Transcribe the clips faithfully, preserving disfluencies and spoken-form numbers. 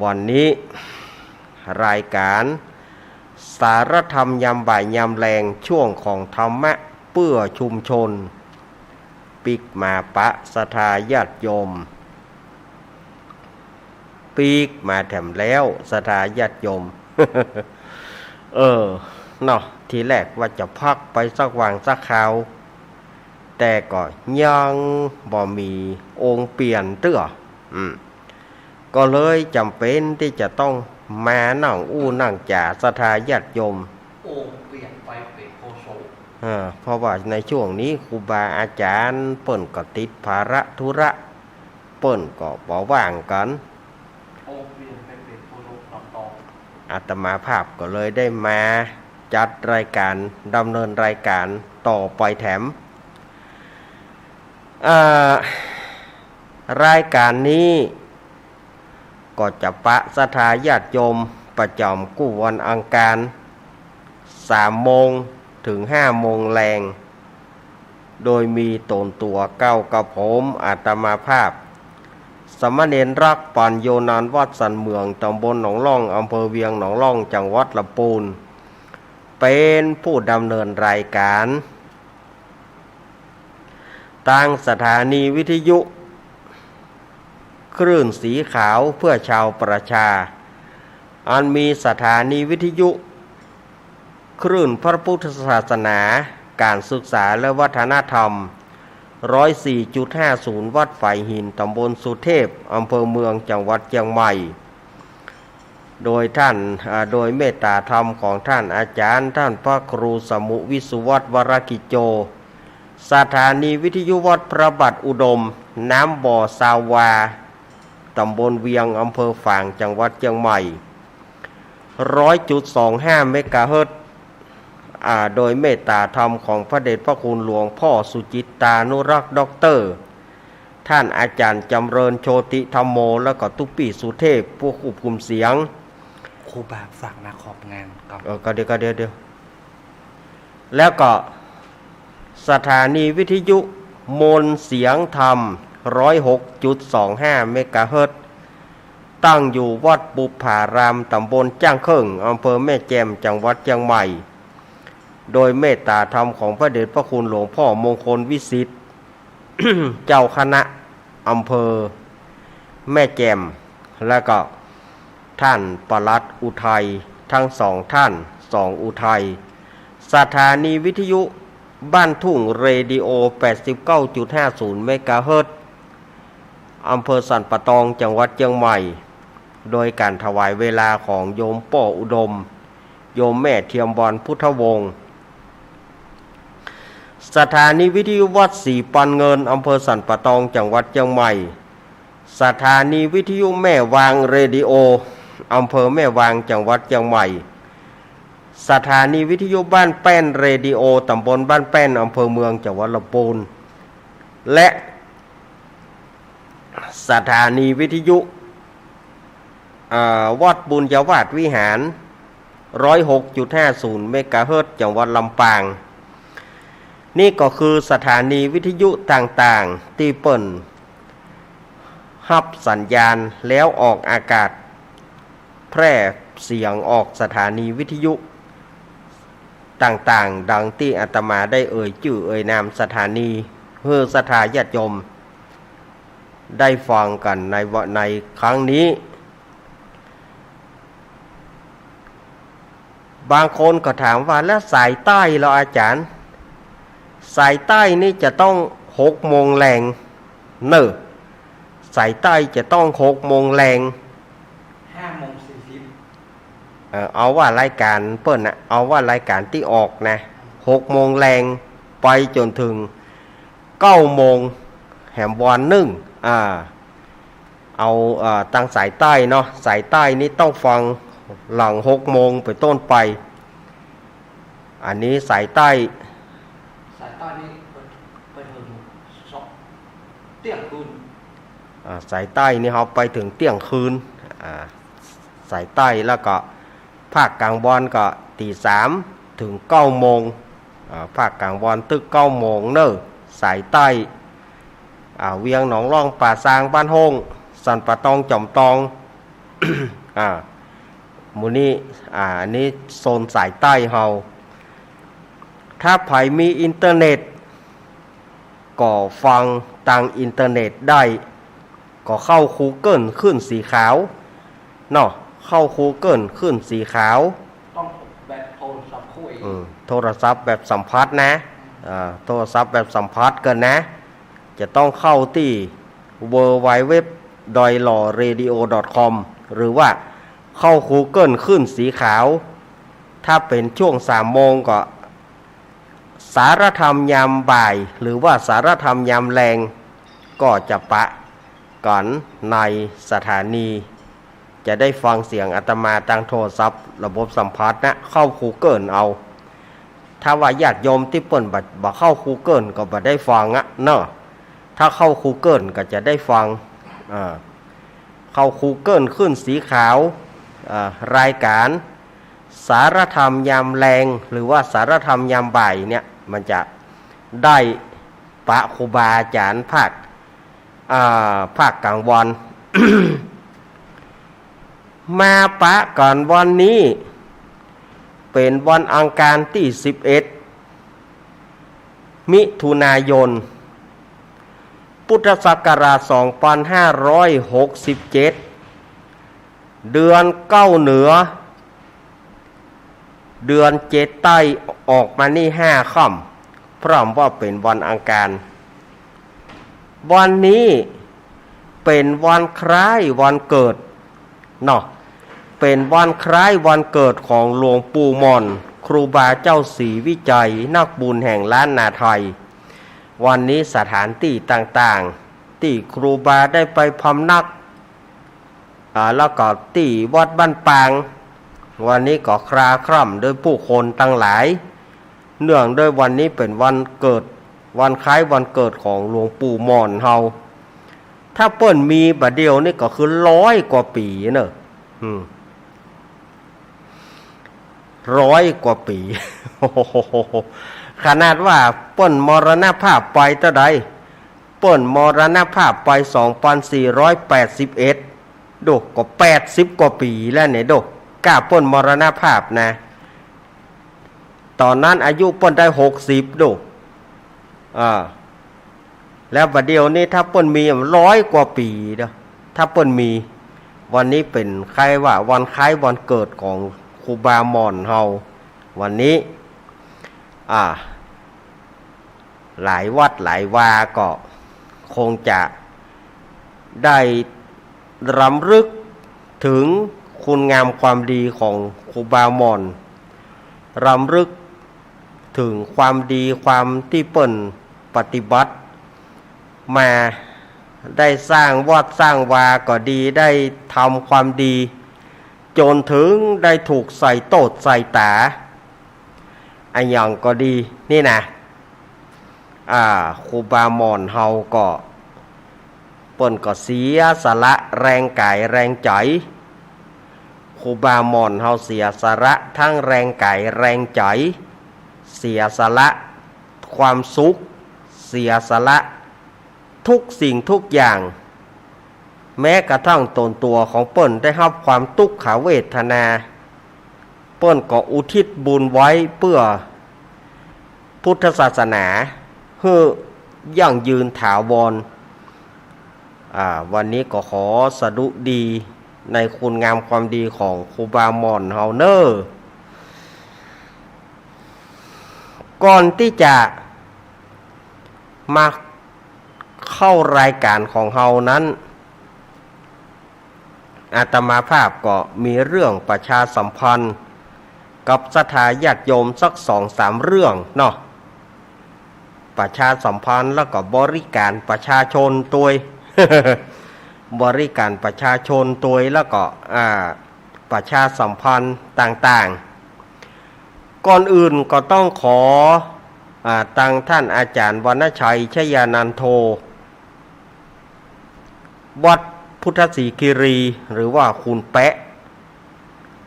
วันนี้รายการสารธรรมยามบ่ายยามแลง ช่วงของธรรมะเปื้อชุมชน ปิ๊กมาปะศรัทธาญาติโยม ปิ๊กมาแถมแล้วศรัทธาญาติโยม เออ เนาะ ทีแรกว่าจะพักไปสักวางสักคราว แต่ก็ยังบ่มีองค์เปลี่ยนเตื้อ อืม ก็เลยจ๋ำเป๋นตี้จะต้องมานั่งอู้นั่งจ๋าศรัทธาญาติโยม องค์เปลี่ยนไปเป๋นโฆษก เออ เพราะว่าในช่วงนี้ครูบาอาจ๋ารย์เปิ้นก็ติดภาระธุระ เปิ้นก็บ่ว่างกั๋น องค์เปลี่ยนไปเป๋นโฆษกนำตอง อาตมาภาพก็เลยได้มาจัดรายการ ดำเนินรายการต่อไปแถม อ่า รายการนี้ก็จะปะศรัทธาญาติโยมประจ๋ำกู้วันอังคาร สามโมงเถิงห้าโมงแลง โดยมีตนตั๋วเก้ากับผมอาตมาภาพ สามเณรรัก ปัญโญ นานวัดสันเหมือง ตำบลหนองล่อง อำเภอเวียงหนองล่อง จังหวัดลำปูน เป๋นผู้ดำเนินรายการ ตางสถานีวิทยุคลื่นสีขาวเพื่อชาวประชา อันมีสถานีวิทยุคลื่นพระพุทธศาสนา ก๋านศึกษาและวัฒนธรรม ร้อยสี่จุดห้าศูนย์ วัดฝายหิน ตำบลสุเทพ อำเภอเมือง จังหวัดเจียงใหม่ โดยท่าน อ่า โดยเมตตาธรรมของท่านอาจ๋ารย์ ท่านพระครูสมุห์ วิสุวัฒน์ วรกิจโจ สถานีวิทยุวัดพระบาทอุดม น้ำบ่อซาวา ตำบลเวียง อำเภอฝาง จังหวัดเจียงใหม่ ร้อยจุดสองห้า เมกะเฮิรตซ์ อ่า โดยเมตตาธรรมของพระเดชพระคุณหลวงพ่อสุจิตตานุรักษ์ด็อกเตอร์ ท่านอาจ๋ารย์จำเริญโชติธัมโม แล้วก็ตุ๊ปี้สุเทพ ผู้ควบคุมเสียง ครูบาฝากนะ ขอบงานก่อน เออ ก็เดี๋ยว ก็เดี๋ยว เดี๋ยว แล้วก็สถานีวิทยุมนต์เสียงธรรม ร้อยหกจุดสองห้า เมกะเฮิรตซ์ ตั้งอยู่วัดบุปผาราม ตำบลจ้างเคิ่ง อำเภอแม่แจ่ม จังหวัดเจียงใหม่ โดยเมตตาธรรมของพระเดชพระคุณหลวงพ่อมงคลวิสิทธิ์ เจ้าคณะอำเภอแม่แจ่ม และก็ท่านปลัดอุทัย ทั้งสองท่าน สองอุทัย สถานีวิทยุบ้านทุ่งเรดิโอ แปดสิบเก้าจุดห้าศูนย์ เมกะเฮิรตซ์ อำเภอสันป่าตอง จังหวัดเจียงใหม่ โดยก๋านถวายเวลาของโยมป้ออุดม โยมแม่เทียมวันพุทธวงศ์ สถานีวิทยุวัดศรีปันเงิน อำเภอสันป่าตอง จังหวัดเจียงใหม่ สถานีวิทยุแม่วางเรดิโอ อำเภอแม่วาง จังหวัดเจียงใหม่ สถานีวิทยุบ้านแป้นเรดิโอ ตำบลบ้านแป้น อำเภอเมือง จังหวัดลำปูน และสถานีวิทยุ อ่า วัดบุญญาวาสวิหาร ร้อยหกจุดห้าศูนย์ เมกะเฮิรตซ์ จังหวัดลำปาง นี่ก็คือสถานีวิทยุต่างๆ ตี้เปิ้นฮับสัญญาณแล้วออกอากาศ แพร่เสียงออกสถานีวิทยุต่างๆ ดังตี้อาตมาได้เอ่ยจื้อเอ่ยนามสถานี หื้อศรัทธาญาติโยมได้ฟังกั๋นในวะ ในครั้งนี้ บางคนก็ถามว่า แล้วสายใต้ล่ะอาจ๋ารย์ สายใต้นี่จะต้องหกโมงแลงเน่อ สายใต้จะต้องหกโมงแลง ห้าโมงสี่สิบ เอ่อ เอาว่ารายก๋านเปิ้นน่ะ เอาว่ารายก๋านตี้ออกนะ หกโมงแลงไปจ๋นเถิงเก้าโมงแหมวอนนึ่ง อ่า เอา เอ่อ ตางสายใต้เนาะ สายใต้นี่ต้องฟังหลังหกโมงเป๋นต้นไป อันนี้สายใต้ สายใต้นี่ไป ไปเถิงสอง เตี้ยงคืน อ่า สายใต้นี่เฮาไปเถิงเตี้ยงคืน อ่า สายใต้ แล้วก็ภาคก๋างวอนก็ตีสามเถิงเก้าโมง อ่า ภาคก๋างวอนตึกเก้าโมงเน่อ สายใต้ อ่า เวียงหนองล่อง ป่าซาง บ้านโฮ่ง สันป่าตอง จ๋อมตอง อ่า หมู่นี้ อ่า อันนี้โซนสายใต้เฮา ถ้าใผมีอินเทอร์เน็ต ก็ฟังตางอินเทอร์เน็ตได้ ก็เข้ากูเกิลขึ้นสีขาวเนาะ เข้ากูเกิลขึ้นสีขาว ต้องแบบโทรศัพท์คุย อืม โทรศัพท์แบบสัมผัสนะ อ่า โทรศัพท์แบบสัมผัสเกินนะ จะต้องเข้าตี้ ดับเบิลยู ดับเบิลยู ดับเบิลยู ดอท ดอยหล่อ เรดิโอ ดอท คอม หรือว่าเข้ากูเกิลขึ้นสีขาว ถ้าเป๋นช่วงสามโมงก็ สารธรรมยามบ่าย หรือว่าสารธรรมยามแลง ก็จะปะกั๋นในสถานี จะได้ฟังเสียงอาตมาตางโทรศัพท์ระบบสัมผัสนะ เข้ากูเกิลเอา ถ้าว่าญาติโยมตี้เปิ้นบ่ บ่เข้ากูเกิลก็บ่ได้ฟังอะเนาะ ถ้าเข้ากูเกิลก็จะได้ฟัง อ่า เข้ากูเกิลขึ้นสีขาว อ่า รายการสารธรรมยามแลง หรือว่าสารธรรมยามบ่ายเนี่ย มันจะได้ปะครูบาอาจ๋ารย์ภาค อ่า ภาคกลางวัน มาปะกั๋นวันนี้ เป๋นวันอังคารตี้สิบเอ็ด มิถุนายน พุทธศักราชสองพันห้าร้อยหกสิบเจ็ด เดือนเก้าเหนือ เดือนเจ็ดใต้ออกมานี่ห้าค่ำ พร่ำว่าเป๋นวันอังคาร วันนี้เป๋นวันคล้ายวันเกิดเนาะ เป๋นวันคล้ายวันเกิดของหลวงปู่หม่อน ครูบาเจ้าศรีวิชัย นักบุญแห่งล้านนาไทย วันนี้สถานตี้ต่างๆ ตี้ครูบาได้ไปพำนัก อ่า แล้วก็ตี้วัดบ้านปาง วันนี้ก็คลาคล่ำด้วยผู้คนตังหลาย เนื่องด้วยวันนี้เป๋นวันเกิด วันคล้ายวันเกิดของหลวงปู่หม่อนเฮา ถ้าเปิ้นมีบ่าเดี่ยวนี่ก็คือร้อยกว่าปี๋เนอะ อืม ร้อยกว่าปี๋ ขนาดว่าเปิ้นมรณภาพไปเต้าใด เปิ้นมรณภาพไปสองพันสี่ร้อยแปดสิบเอ็ด ดู ก็แปดสิบกว่าปี๋แล้วเนี่ย ดู ก้าเปิ้นมรณภาพนะ ต๋อนนั้นอายุเปิ้นได้หกสิบ ดู อ่า แล้วบ่าเดี่ยวนี้ถ้าเปิ้นมีร้อยกว่าปี๋เด้อ ถ้าเปิ้นมี วันนี้เป๋นคล้ายว่าวันคล้ายวันเกิดของครูบาหม่อนเฮา วันนี้ อ่า หลายวัดหลายวาก็คงจะได้รำลึกเถิงคุณงามความดีของครูบาหม่อน รำลึกเถิงความดีความตี้เปิ้นปฏิบัติมา ได้สร้างวัดสร้างวาก็ดี ได้ทำความดี จ๋นเถิงได้ถูกใส่โต้ษใส่ต๋า อะหยังก็ดี นี่นะ อ่า ครูบาหม่อนเฮาก็ เปิ้นก็เสียสละแรงก๋ายแรงใจ๋ ครูบาหม่อนเฮาเสียสละทั้งแรงก๋ายแรงใจ๋ เสียสละความสุข เสียสละทุกสิ่งทุกอย่าง แม้กระทั่งต๋นตั๋วของเปิ้นได้ฮับความตุ๊กขเวทนา เปิ้นก็อุทิศบุญไว้เปื้อพุทธศาสนา หื้อยั่งยืนถาวร อ่า วันนี้ก็ขอสดุดีในคุณงามความดีของครูบาหม่อนเฮาเน่อ ก่อนตี้จะมาเข้ารายก๋านของเฮานั้น อาตมาภาพก็มีเรื่องประชาสัมพันธ์กับศรัทธาญาติโยมสักสองสามเรื่องเนาะ ประชาสัมพันธ์แล้วก็บริการประชาชนตวย บริการประชาชนตวยแล้วก็ อ่า ประชาสัมพันธ์ต่างๆ ก่อนอื่นก็ต้องขอ อ่า ตางท่านอาจ๋ารย์วรรณชัย ชยานันโท วัดพุทธศรีคีรี หรือว่าคุณแป๊ะ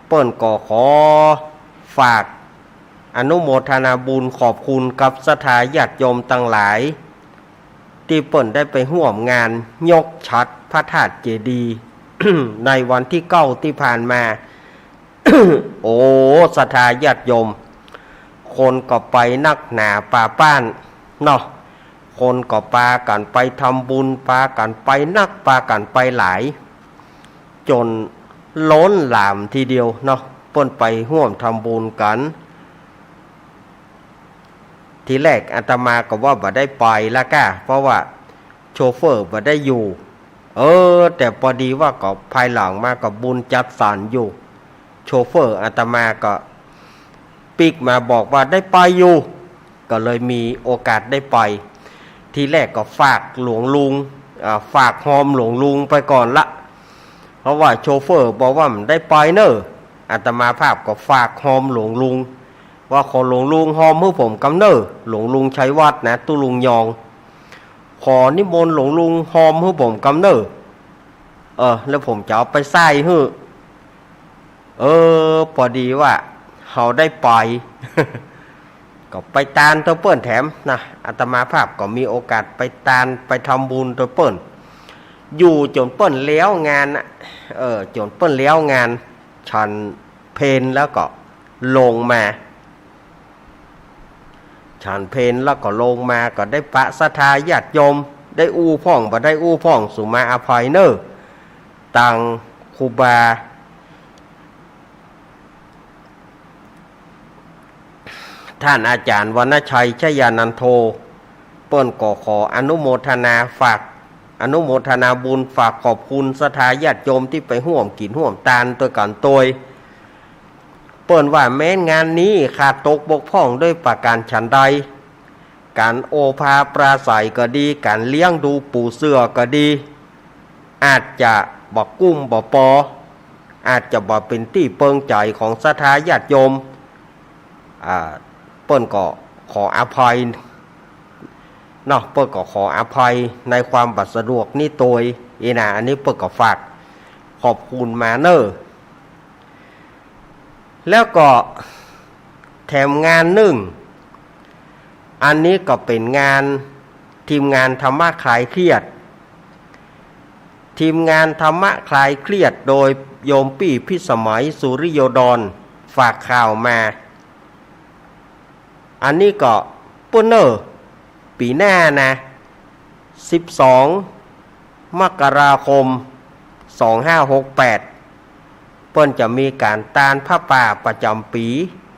เปิ้นก็ขอฝากอนุโมทนาบุญขอบคุณกับศรัทธาญาติโยมตังหลาย ตี้เปิ้นได้ไปฮ่วมงานยกฉัตรพระธาตุเจดีย์ ในวันตี้เก้าตี้ผ่านมา โอ้ ศรัทธาญาติโยม คนก็ไปนักหนาปาป๊านเนาะ คนก็ปากั๋นไปทำบุญ ปากั๋นไปนัก ปากั๋นไปหลาย จ๋นล้นหลามทีเดียวเนาะ เปิ้นไปฮ่วมทำบุญกั๋น ทีแรกอาตมาก็ว่าบ่ได้ไปละก้า เพราะว่าโชเฟอร์บ่ได้อยู่ เออ แต่ปอดีว่าก็ภายหลังมาก็บุญจัดสรรอยู่ โชเฟอร์อาตมาก็ปิ๊กมาบอกว่าได้ไปอยู่ ก็เลยมีโอกาสได้ไป ทีแรกก็ฝากหลวงลุง อ่า ฝากฮอมหลวงลุงไปก่อนละ เพราะว่าโชเฟอร์บอกว่าบ่ได้ไปเน่อ อาตมาภาพก็ฝากฮอมหลวงลุง ว่าขอหลวงลุงฮอมหื้อผมกำเน่อ หลวงลุงชัยวัฒน์นะ ตุ๊ลุงยอง ขอนิมนต์หลวงลุงฮอมหื้อผมกำเน่อ เออ แล้วผมจะเอาไปใส่หื้อ เออ ปอดีว่าเฮาได้ไป ก็ไปตานเตื้อเปิ้นแถมนะ อาตมาภาพก็มีโอกาสไปตานไปทำบุญเตื้อเปิ้น อยู่จ๋นเปิ้นแล้วงานน่ะ เออ จ๋นเปิ้นแล้วงาน ฉันเพลแล้วก็ลงมา ฉันเพลแล้วก็ลงมา ก็ได้ปะศรัทธาญาติโยม ได้อู้พ่องบ่ได้อู้พ่อง สุมาอภัยเน่อ ตางครูบา ท่านอาจ๋ารย์วรรณชัย ชยานันโท เปิ้นก็ขออนุโมทนา ฝากอนุโมทนาบุญ ฝากขอบคุณศรัทธาญาติโยมตี้ไปฮ่วมกิ๋นฮ่วมตานตวยกั๋นตวย เปิ้นว่าแม้นงานนี้ขาดตกบกพร่องด้วยประก๋านฉันใด ก๋านโอภาปราศรัยก็ดี ก๋านเลี้ยงดูปู่เสื่อก็ดี อาจจะบ่กุ้มบ่ปอ อาจจะบ่เป๋นตี้เปิงใจ๋ของศรัทธาญาติโยม อ่า เปิ้นก็ขออภัยเนาะ เปิ้นก็ขออภัยในความบ่สะดวกนี้ตวย อี้นะ อันนี้เปิ้นก็ฝากขอบคุณมาเน่อ แล้วก็แถมงานนึ่ง อันนี้ก็เป๋นงานทีมงานธรรมะคลายเครียด ทีมงานธรรมะคลายเครียดโดยโยมปี้พิสมัย สุริโยดร ฝากข่าวมา อันนี้ก็ปู้นเน่อ ปี๋หน้านะ สิบสอง มกราคม สองห้าหกแปด เปิ้นจะมีก๋านตานผ้าป่าประจ๋ำปี๋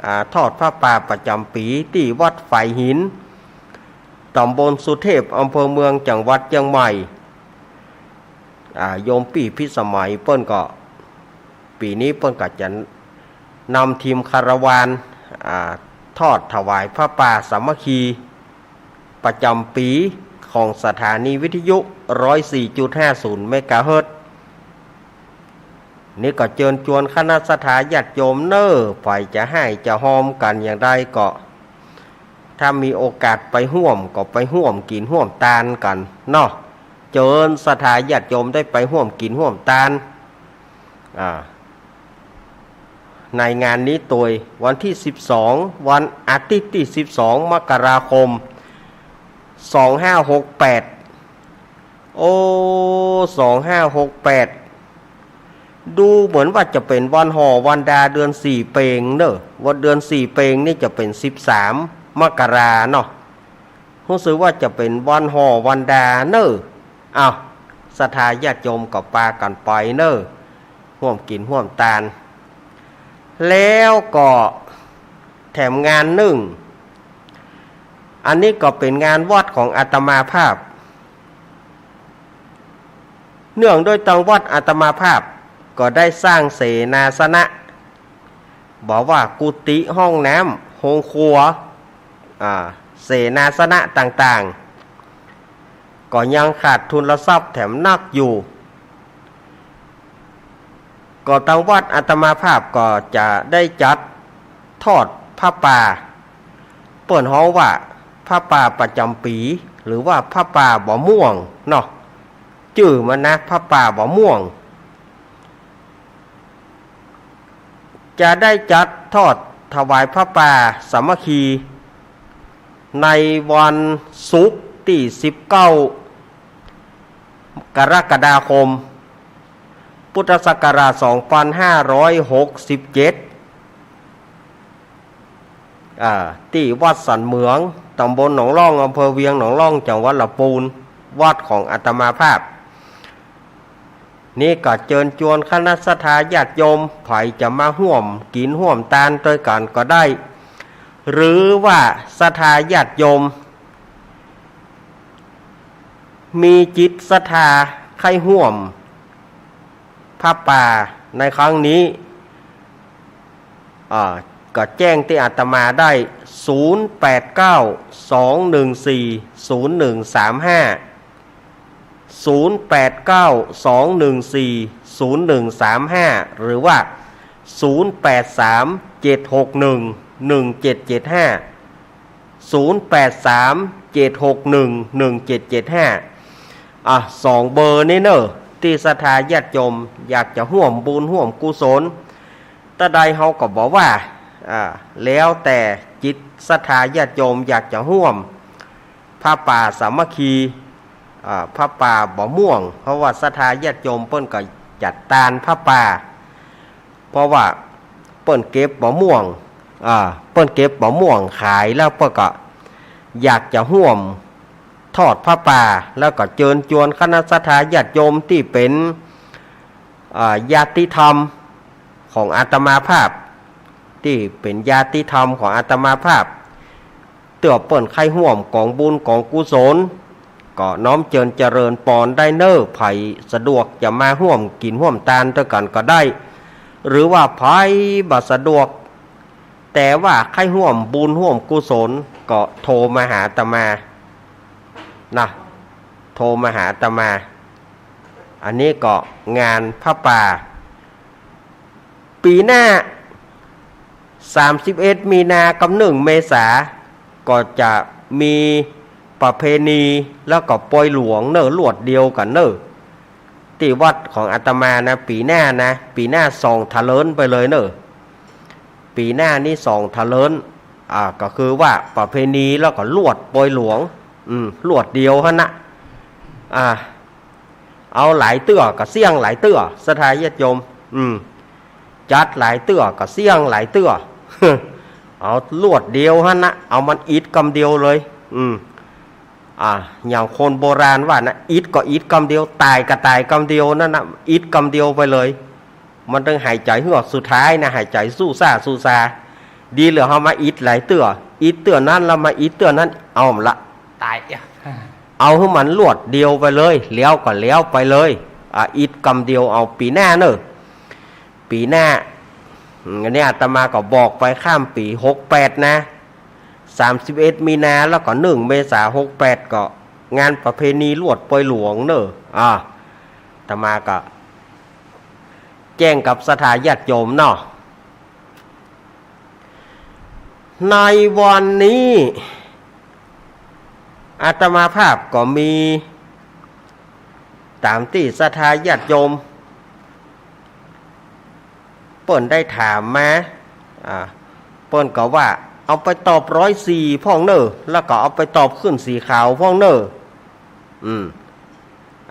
อ่า ทอดผ้าป่าประจ๋ำปี๋ ตี้วัดฝายหิน ต๋ำบลสุเทพ อำเภอเมือง จังหวัดเจียงใหม่ อ่า โยมปี้พิสมัยเปิ้นก็ ปี๋นี้เปิ้นก็จะนำทีมคาราวาน อ่า ทอดถวายผ้าป่าสามัคคี ประจ๋ำปี๋ของสถานีวิทยุ ร้อยสี่จุดห้าศูนย์ เมกะเฮิรตซ์ นี่ก็เจิญจวนคณะศรัทธาญาติโยมเน่อ ใผจะฮ่ายจะฮอมกั๋นอย่างใดก็ ถ้ามีโอกาสไปฮ่วมก็ไปฮ่วมกิ๋นฮ่วมตานกั๋นเนาะ เจิญศรัทธาญาติโยมได้ไปฮ่วมกิ๋นฮ่วมตาน อ่า ในงานนี้ตวย วันตี้สิบสอง วันอาทิตย์ตี้สิบสอง มกราคม สองห้าหกแปด โอ้ สองห้าหกแปด ดูเหมือนว่าจะเป๋นวันห่อวันดาเดือนสี่เปงเน่อ วันเดือนสี่เปงนี่จะเป๋นสิบสาม มกราเนาะ ฮู้สึกว่าจะเป๋นวันห่อวันดาเน่อ อ้าว ศรัทธาญาติโยมก็ปากั๋นไปเน่อ ฮ่วมกิ๋นฮ่วมตาน แล้วก็แถมงานนึ่ง อันนี้ก็เป๋นงานวัดของอาตมาภาพ เนื่องด้วยตางวัดอาตมาภาพก็ได้สร้างเสนาสนะ บ่ว่ากุฏิ ห้องน้ำ โฮงครัว อ่า เสนาสนะต่างๆ ก็ยังขาดทุนทรัพย์แถมนักอยู่ ก็ตางวัดอาตมาภาพก็จะได้จัดทอดผ้าป่า เปิ้นฮ้องว่าผ้าป่าประจ๋ำปี๋ หรือว่าผ้าป่าบ่าม่วงเนาะ จื้อมันนะ ผ้าป่าบ่าม่วง จะได้จัดทอดถวายผ้าป่าสามัคคี ในวันศุกร์ตี้สิบเก้า กรกฎาคม พุทธศักราชสองพันห้าร้อยหกสิบเจ็ด อ่า ตี้วัดสันเหมือง ตำบลหนองล่อง อำเภอเวียงหนองล่อง จังหวัดลำปูน วัดของอาตมาภาพ นี่ก็เจิญจวนคณะศรัทธาญาติโยม ใผจะมาฮ่วมกิ๋นฮ่วมตานตวยกั๋นก็ได้ หรือว่าศรัทธาญาติโยม มีจิตศรัทธาใค่ฮ่วมผ้าป่าในครั้งนี้ อ่า ก็แจ้งตี้อาตมาได้ ศูนย์แปดเก้า สองหนึ่งสี่ ศูนย์หนึ่งสามห้า ศูนย์แปดเก้า สองหนึ่งสี่ ศูนย์หนึ่งสามห้า หรือว่า ศูนย์แปดสาม เจ็ดหกหนึ่ง หนึ่งเจ็ดเจ็ดห้า ศูนย์แปดสาม เจ็ดหกหนึ่ง หนึ่งเจ็ดเจ็ดห้า อ่ะ สองเบอร์นี้เน่อ ตี้ศรัทธาญาติโยมอยากจะฮ่วมบุญฮ่วมกุศล ตะใดเฮาก็บ่ว่า อ่า แล้วแต่จิตศรัทธาญาติโยมอยากจะฮ่วม ผ้าป่าสามัคคี อ่า ผ้าป่าบ่ม่วง เพราะว่าศรัทธาญาติโยมเปิ้นก็จัดตานผ้าป่า เพราะว่าเปิ้นเก็บบ่ม่วง อ่า เปิ้นเก็บบ่ม่วงขาย แล้วเปิ้นก็อยากจะฮ่วมทอดผ้าป่า แล้วก็เจิญจวนคณะศรัทธาญาติโยมตี้เป๋น อ่า ญาติธรรมของอาตมาภาพ ตี้เป๋นญาติธรรมของอาตมาภาพ เตื้อเปิ้นใค่ฮ่วมก๋องบุญก๋องกุศล ก็น้อมเจิญเจริญปอนได้เน่อ ใผสะดวกจะมาฮ่วมกิ๋นฮ่วมตานตวยกั๋นก็ได้ หรือว่าใผบ่สะดวก แต่ว่าใค่ฮ่วมบุญฮ่วมกุศล ก็โทรมาหาอาตมา นะ โทรมาหาอาตมา อันนี้ก็งานผ้าป่า ปี๋หน้า สามสิบเอ็ดมีนากับหนึ่งเมษา ก็จะมีประเพณีแล้วก็ปอยหลวงเน่อ ลวดเดียวกั๋นเน่อ ตี้วัดของอาตมานะ ปี๋หน้านะ ปี๋หน้าส่องถะเลินไปเลยเน่อ ปี๋หน้านี้ส่องถะเลิน อ่า ก็คือว่าประเพณีแล้วก็ลวดปอยหลวง อืม ลวดเดียวหั้นนะ อ่า เอาหลายเตื้อก็เสี้ยงหลายเตื้อ ศรัทธาญาติโยม อืม จัดหลายเตื้อก็เสี้ยงหลายเตื้อ เอาลวดเดียวหั้นนะ เอามันอิดกำเดียวเลย อืม อ่า อย่างคนโบราณว่านะ อิดก็อิดกำเดียว ต๋ายก็ต๋ายกำเดียวนั่นนะ อิดกำเดียวไปเลย มันต้องหายใจ๋เฮือกสุดท้ายนะ หายใจ๋สู้ซ่าสู้ซา ดีเหลือเฮามาอิดหลายเตื้อ อิดเตื้อนั้นแล้วมาอิดเตื้อนั้น เอาละ ต๋าย เอาหื้อมันลวดเดียวไปเลย แล้วก็แล้วไปเลย อ่ะ อิดกำเดียว เอาปี๋หน้าเน่อ ปี๋หน้า อืม อันนี้อาตมาก็บอกไปข้ามปี๋หกแปดนะ สามสิบเอ็ดมีนาแล้วก็หนึ่งเมษาหกแปด ก็งานประเพณีลวดปอยหลวงเน่อ อ่า อาตมาก็แจ้งกับศรัทธาญาติโยมเนาะ ในวันนี้อาตมาภาพก็มีต๋ามตี้ศรัทธาญาติโยมเปิ้นได้ถามมา อ่า เปิ้นก็ว่าเอาไปตอบร้อยสี่พ่องเน่อ แล้วก็เอาไปตอบขึ้นสีขาวพ่องเน่อ อืม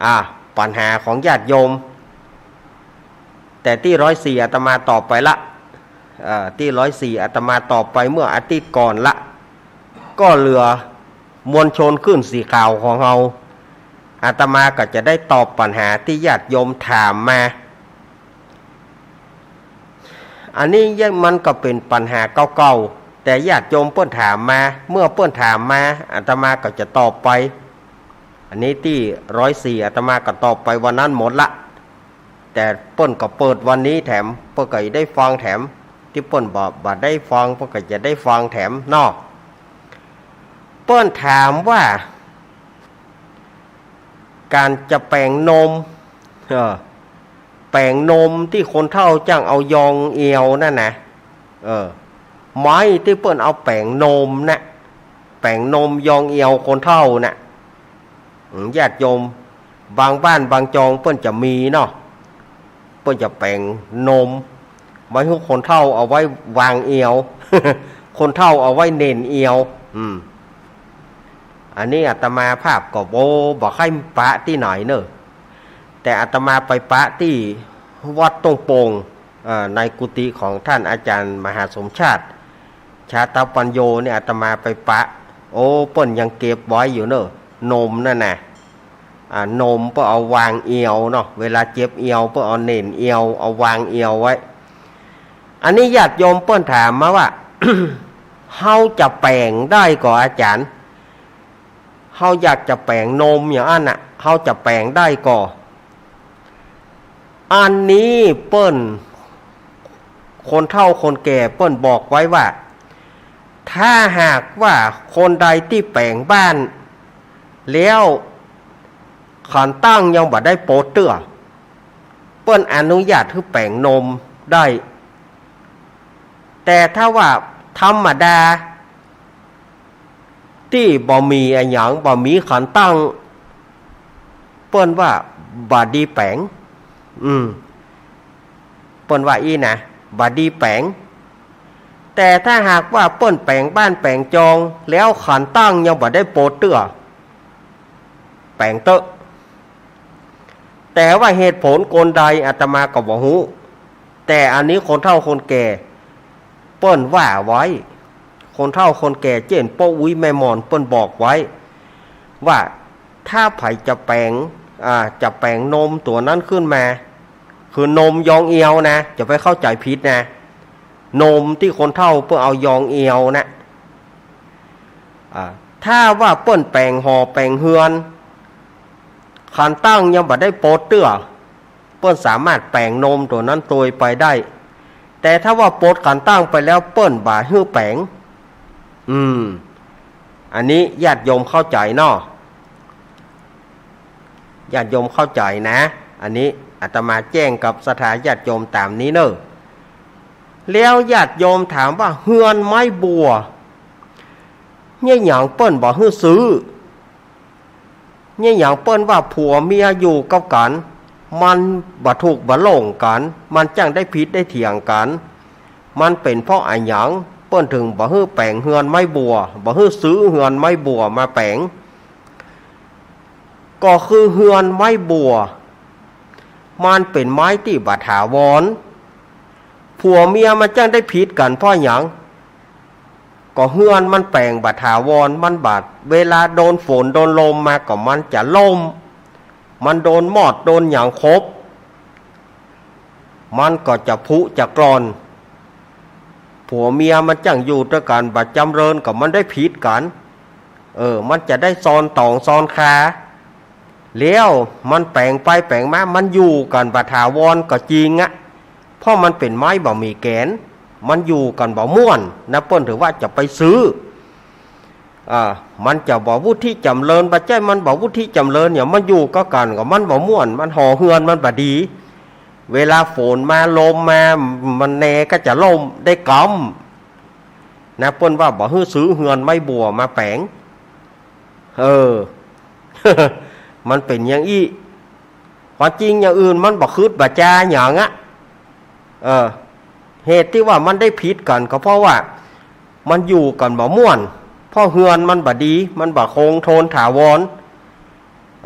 อ่า ปัญหาของญาติโยม แต่ตี้ร้อยสี่อาตมาตอบไปละ เอ่อ ตี้ร้อยสี่อาตมาตอบไปเมื่ออาทิตย์ก่อนละ ก็เหลือมวลชนขึ้นสีขาวของเฮา อาตมาก็จะได้ตอบปัญหาตี้ญาติโยมถามมา อันนี้ยัง มันก็เป๋นปัญหาเก่าๆ แต่ญาติโยมเปิ้นถามมา เมื่อเปิ้นถามมา อาตมาก็จะตอบไป อันนี้ตี้ร้อยสี่อาตมาก็ตอบไปวันนั้นหมดละ แต่เปิ้นก็เปิดวันนี้แถม เปิ้นก็ได้ฟังแถม ตี้เปิ้นบ่ บ่ได้ฟัง เปิ้นก็จะได้ฟังแถมเนาะ เปิ้นถามว่า ก๋านจะแป๋งนม เออ แป๋งนมตี้คนเฒ่าจ้างเอายองเอวนั่นนะ เออ ไม้ตี้เปิ้นเอาแป๋งนมนะ แป๋งนมยองเอวคนเฒ่านะ อืม ญาติโยมบางบ้านบางจองเปิ้นจะมีเนาะ เปิ้นจะแป๋งนม ไว้หื้อคนเฒ่าเอาไว้วางเอว คนเฒ่าเอาไว้เหน็นเอว อืม อันนี้อาตมาภาพก็ โอ้ บ่ใค่ปะตี้ไหนเน่อ แต่อาตมาไปปะตี้ วัดต้งโป่ง อ่า ในกุฏิของท่านอาจารย์มหาสมชาติ ชาตปัญโญ เนี่ย อาตมาไปปะ โอ้ เปิ้นยังเก็บไว้อยู่เน่อ นมนั่นน่ะ อ่า นมเปิ้นเอาวางเอียวเนาะ เวลาเจ็บเอียวเปิ้นเอาเหน็นเอียว เอาวางเอียวไว้ อันนี้ญาติโยมเปิ้นถามมาว่า เฮาจะแป๋งได้ก่ออาจารย์ เฮาอยากจะแป๋งนมอย่างอั้นน่ะ เฮาจะแป๋งได้ก่อ อันนี้เปิ้น คนเฒ่าคนแก่เปิ้นบอกไว้ว่า ถ้าหากว่าคนใดตี้แป๋งบ้าน แล้วขันตั้งยังบ่ได้ปลดเตื้อ เปิ้นอนุญาตหื้อแป๋งนมได้ แต่ถ้าว่าธรรมดา ตี้บ่มีอะหยัง บ่มีขันตั้ง เปิ้นว่าบ่ดีแป๋ง อืม เปิ้นว่าอี้นะ บ่ดีแป๋ง แต่ถ้าหากว่าเปิ้นแป๋งบ้านแป๋งจอง แล้วขันตั้งยังบ่ได้ปลดเตื้อ แป๋งเต๊อะ แต่ว่าเหตุผลกลใดอาตมาก็บ่ฮู้ แต่อันนี้คนเฒ่าคนแก่เปิ้นว่าไว้ คนเฒ่าคนแก่เจ้นป้ออุ๊ยแม่หม่อนเปิ้นบอกไว้ ว่าถ้าใผจะแป๋ง อ่า จะแป๋งนมตั๋วนั้นขึ้นมา คือนมยองเอียวนะ จะไปเข้าใจ๋ผิดนะ นมตี้คนเฒ่าเปิ้นเอายองเอียวนะ อ่า ถ้าว่าเปิ้นแป๋งหอแป๋งเฮือน ขันตั้งยังบ่ได้ปลดเตื้อ เปิ้นสามารถแป๋งนมตั๋วนั้นตวยไปได้ แต่ถ้าว่าปลดขันตั้งไปแล้วเปิ้นบ่หื้อแป๋ง อืม อันนี้ญาติโยมเข้าใจ๋เนาะ ญาติโยมเข้าใจ๋นะ อันนี้อาตมาแจ้งกับศรัทธาญาติโยมต๋ามนี้เน่อ แล้วญาติโยมถามว่าเฮือนไม้บั่ว เนี่ยหยังเปิ้นบ่หื้อซื้อ เนี่ยหยังเปิ้นว่าผัวเมียอยู่กับกั๋น มันบ่ถูกบ่โล่งกั๋น มันจั้งได้ผิดได้เถียงกั๋น มันเป๋นเพราะอะหยัง เปิ้นเถิงบ่หื้อแป๋งเฮือนไม้บั่ว บ่หื้อซื้อเฮือนไม้บั่วมาแป๋ง ก็คือเฮือนไม้บั่ว มันเป๋นไม้ตี้บ่ถาวร ผัวเมียมันจั้งได้ผิดกั๋นเพราะหยัง ก็เฮือนมันแป๋งบ่ถาวร มันบ่ เวลาโดนฝนโดนลมมาก็มันจะล่ม มันโดนมอดโดนหยังขบ มันก็จะผุจะกร่อน ผัวเมียมันจั้งอยู่ตวยกั๋นบ่จ๋ำเริญก็มันได้ผิดกั๋น เออ มันจะได้ซ่อนต๋องซ่อนคา แล้วมันแป๋งไปแป๋งมา มันอยู่กั๋นบ่ถาวรก็จริงอะ เพราะมันเป๋นไม้บ่มีแก๋น มันอยู่กั๋นบ่ม่วนนะ เปิ้นถือว่าจะไปซื้อ อ่า มันจะบ่วุฒิจ๋ำเริญ บ่ใจ้มันบ่วุฒิจ๋ำเริญเนี่ย มันอยู่ก็กั๋นก็มันบ่ม่วน มันหอเฮือนมันบ่ดี เวลาฝนมาลมมา มันแนก็จะล่มได้กำนะ เปิ้นว่าบ่หื้อซื้อเฮือนไม้บั่วมาแป๋ง เออ มันเป๋นอย่างอี้ ความจริงอย่างอื่นมันบ่คิดบ่จ๋าหยังอะ เออ เหตุตี้ว่ามันได้ผิดกั๋นก็เพราะว่ามันอยู่กั๋นบ่ม่วน เพราะเฮือนมันบ่ดี มันบ่คงทนถาวร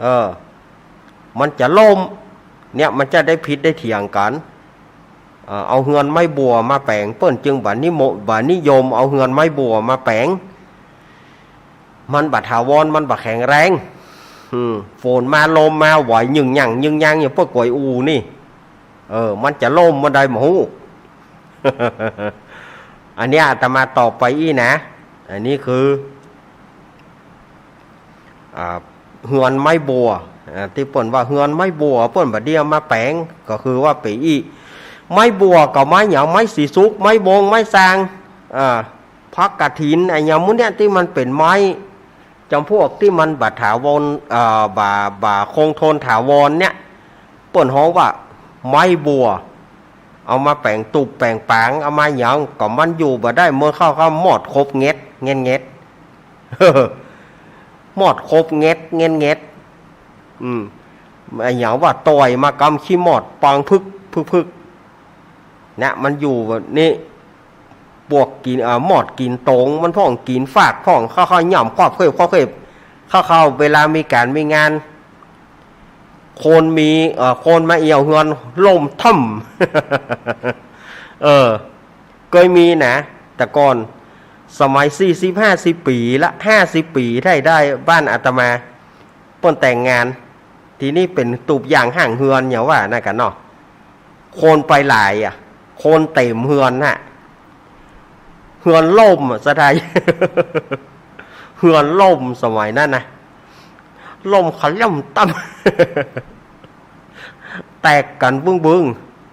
เออ มันจะล่ม เนี่ยมันจะได้ผิดได้เถียงกั๋น เอ่อ เอาเฮือนไม้บั่วมาแป๋ง เปิ้นจึงบ่นิม- บ่นิยมเอาเฮือนไม้บั่วมาแป๋ง มันบ่ถาวร มันบ่แข็งแรง อืม ฝนมาลมมาไหวยึ่งยั่งยึ่งยั่งอย่างพวกก๋วยอู่นี่ เออ มันจะล่มเมื่อใดบ่ฮู้ อันเนี้ยอาตมาตอบไปอี้นะ อันนี้คือ อ่า เฮือนไม้บั่ว อ่า ตี้เปิ้นว่าเฮือนไม้บั่ว เปิ้นบ่ดีเอามาแป๋ง ก็คือว่าไปอี้ ไม้บั่วก็ไม้หยัง ไม้สีสุก ไม้บง ไม้ซาง อ่า ผักกะถิน อะหยังหมู่เนี้ยตี้มันเป๋นไม้จ๋ำพวกตี้มันบ่ถาวร เอ่อ บ่ บ่คงทนถาวรเนี่ย เปิ้นฮ้องว่าไม้บั่ว เอามาแป๋งตุ๊บแป๋งปาง เอามาหยังก็มันอยู่บ่ได้ เมื่อเข้าก็มอดขบแง็ดแง็ดแง็ด มอดขบแง็ดแง็ดแง็ด อืม อะหยังว่าต่อยมากำขี้มอดปังพึกพึกพึก นะ มันอยู่แบบนี้ ปวกกิ๋น เอ่อ มอดกิ๋นตง มันพ่องกิ๋นฟากพ่อง เข้าๆ ย่ำครอบเคบครอบเคบ เข้าๆ เวลามีก๋านมีงาน คนมี เอ่อ คนมาเอี่ยวเฮือนล่มถ้ำ เออ เกยมีนะ แต่ก่อน สมัยสี่สิบห้าสิบปี๋ละ ห้าสิบปี๋ได้ ได้บ้านอาตมา เปิ้นแต่งงาน ทีนี้เป๋นตูบยางห้างเฮือน อย่างว่านั่นกั๋นเนาะ คนไปหลายอะ คนเต็มเฮือนน่ะ เฮือนล่มอะ ศรัทธา เฮือนล่มสมัยนั้นนะ ล่มขะล่ำต่ำ แตกกั๋นบึ้ง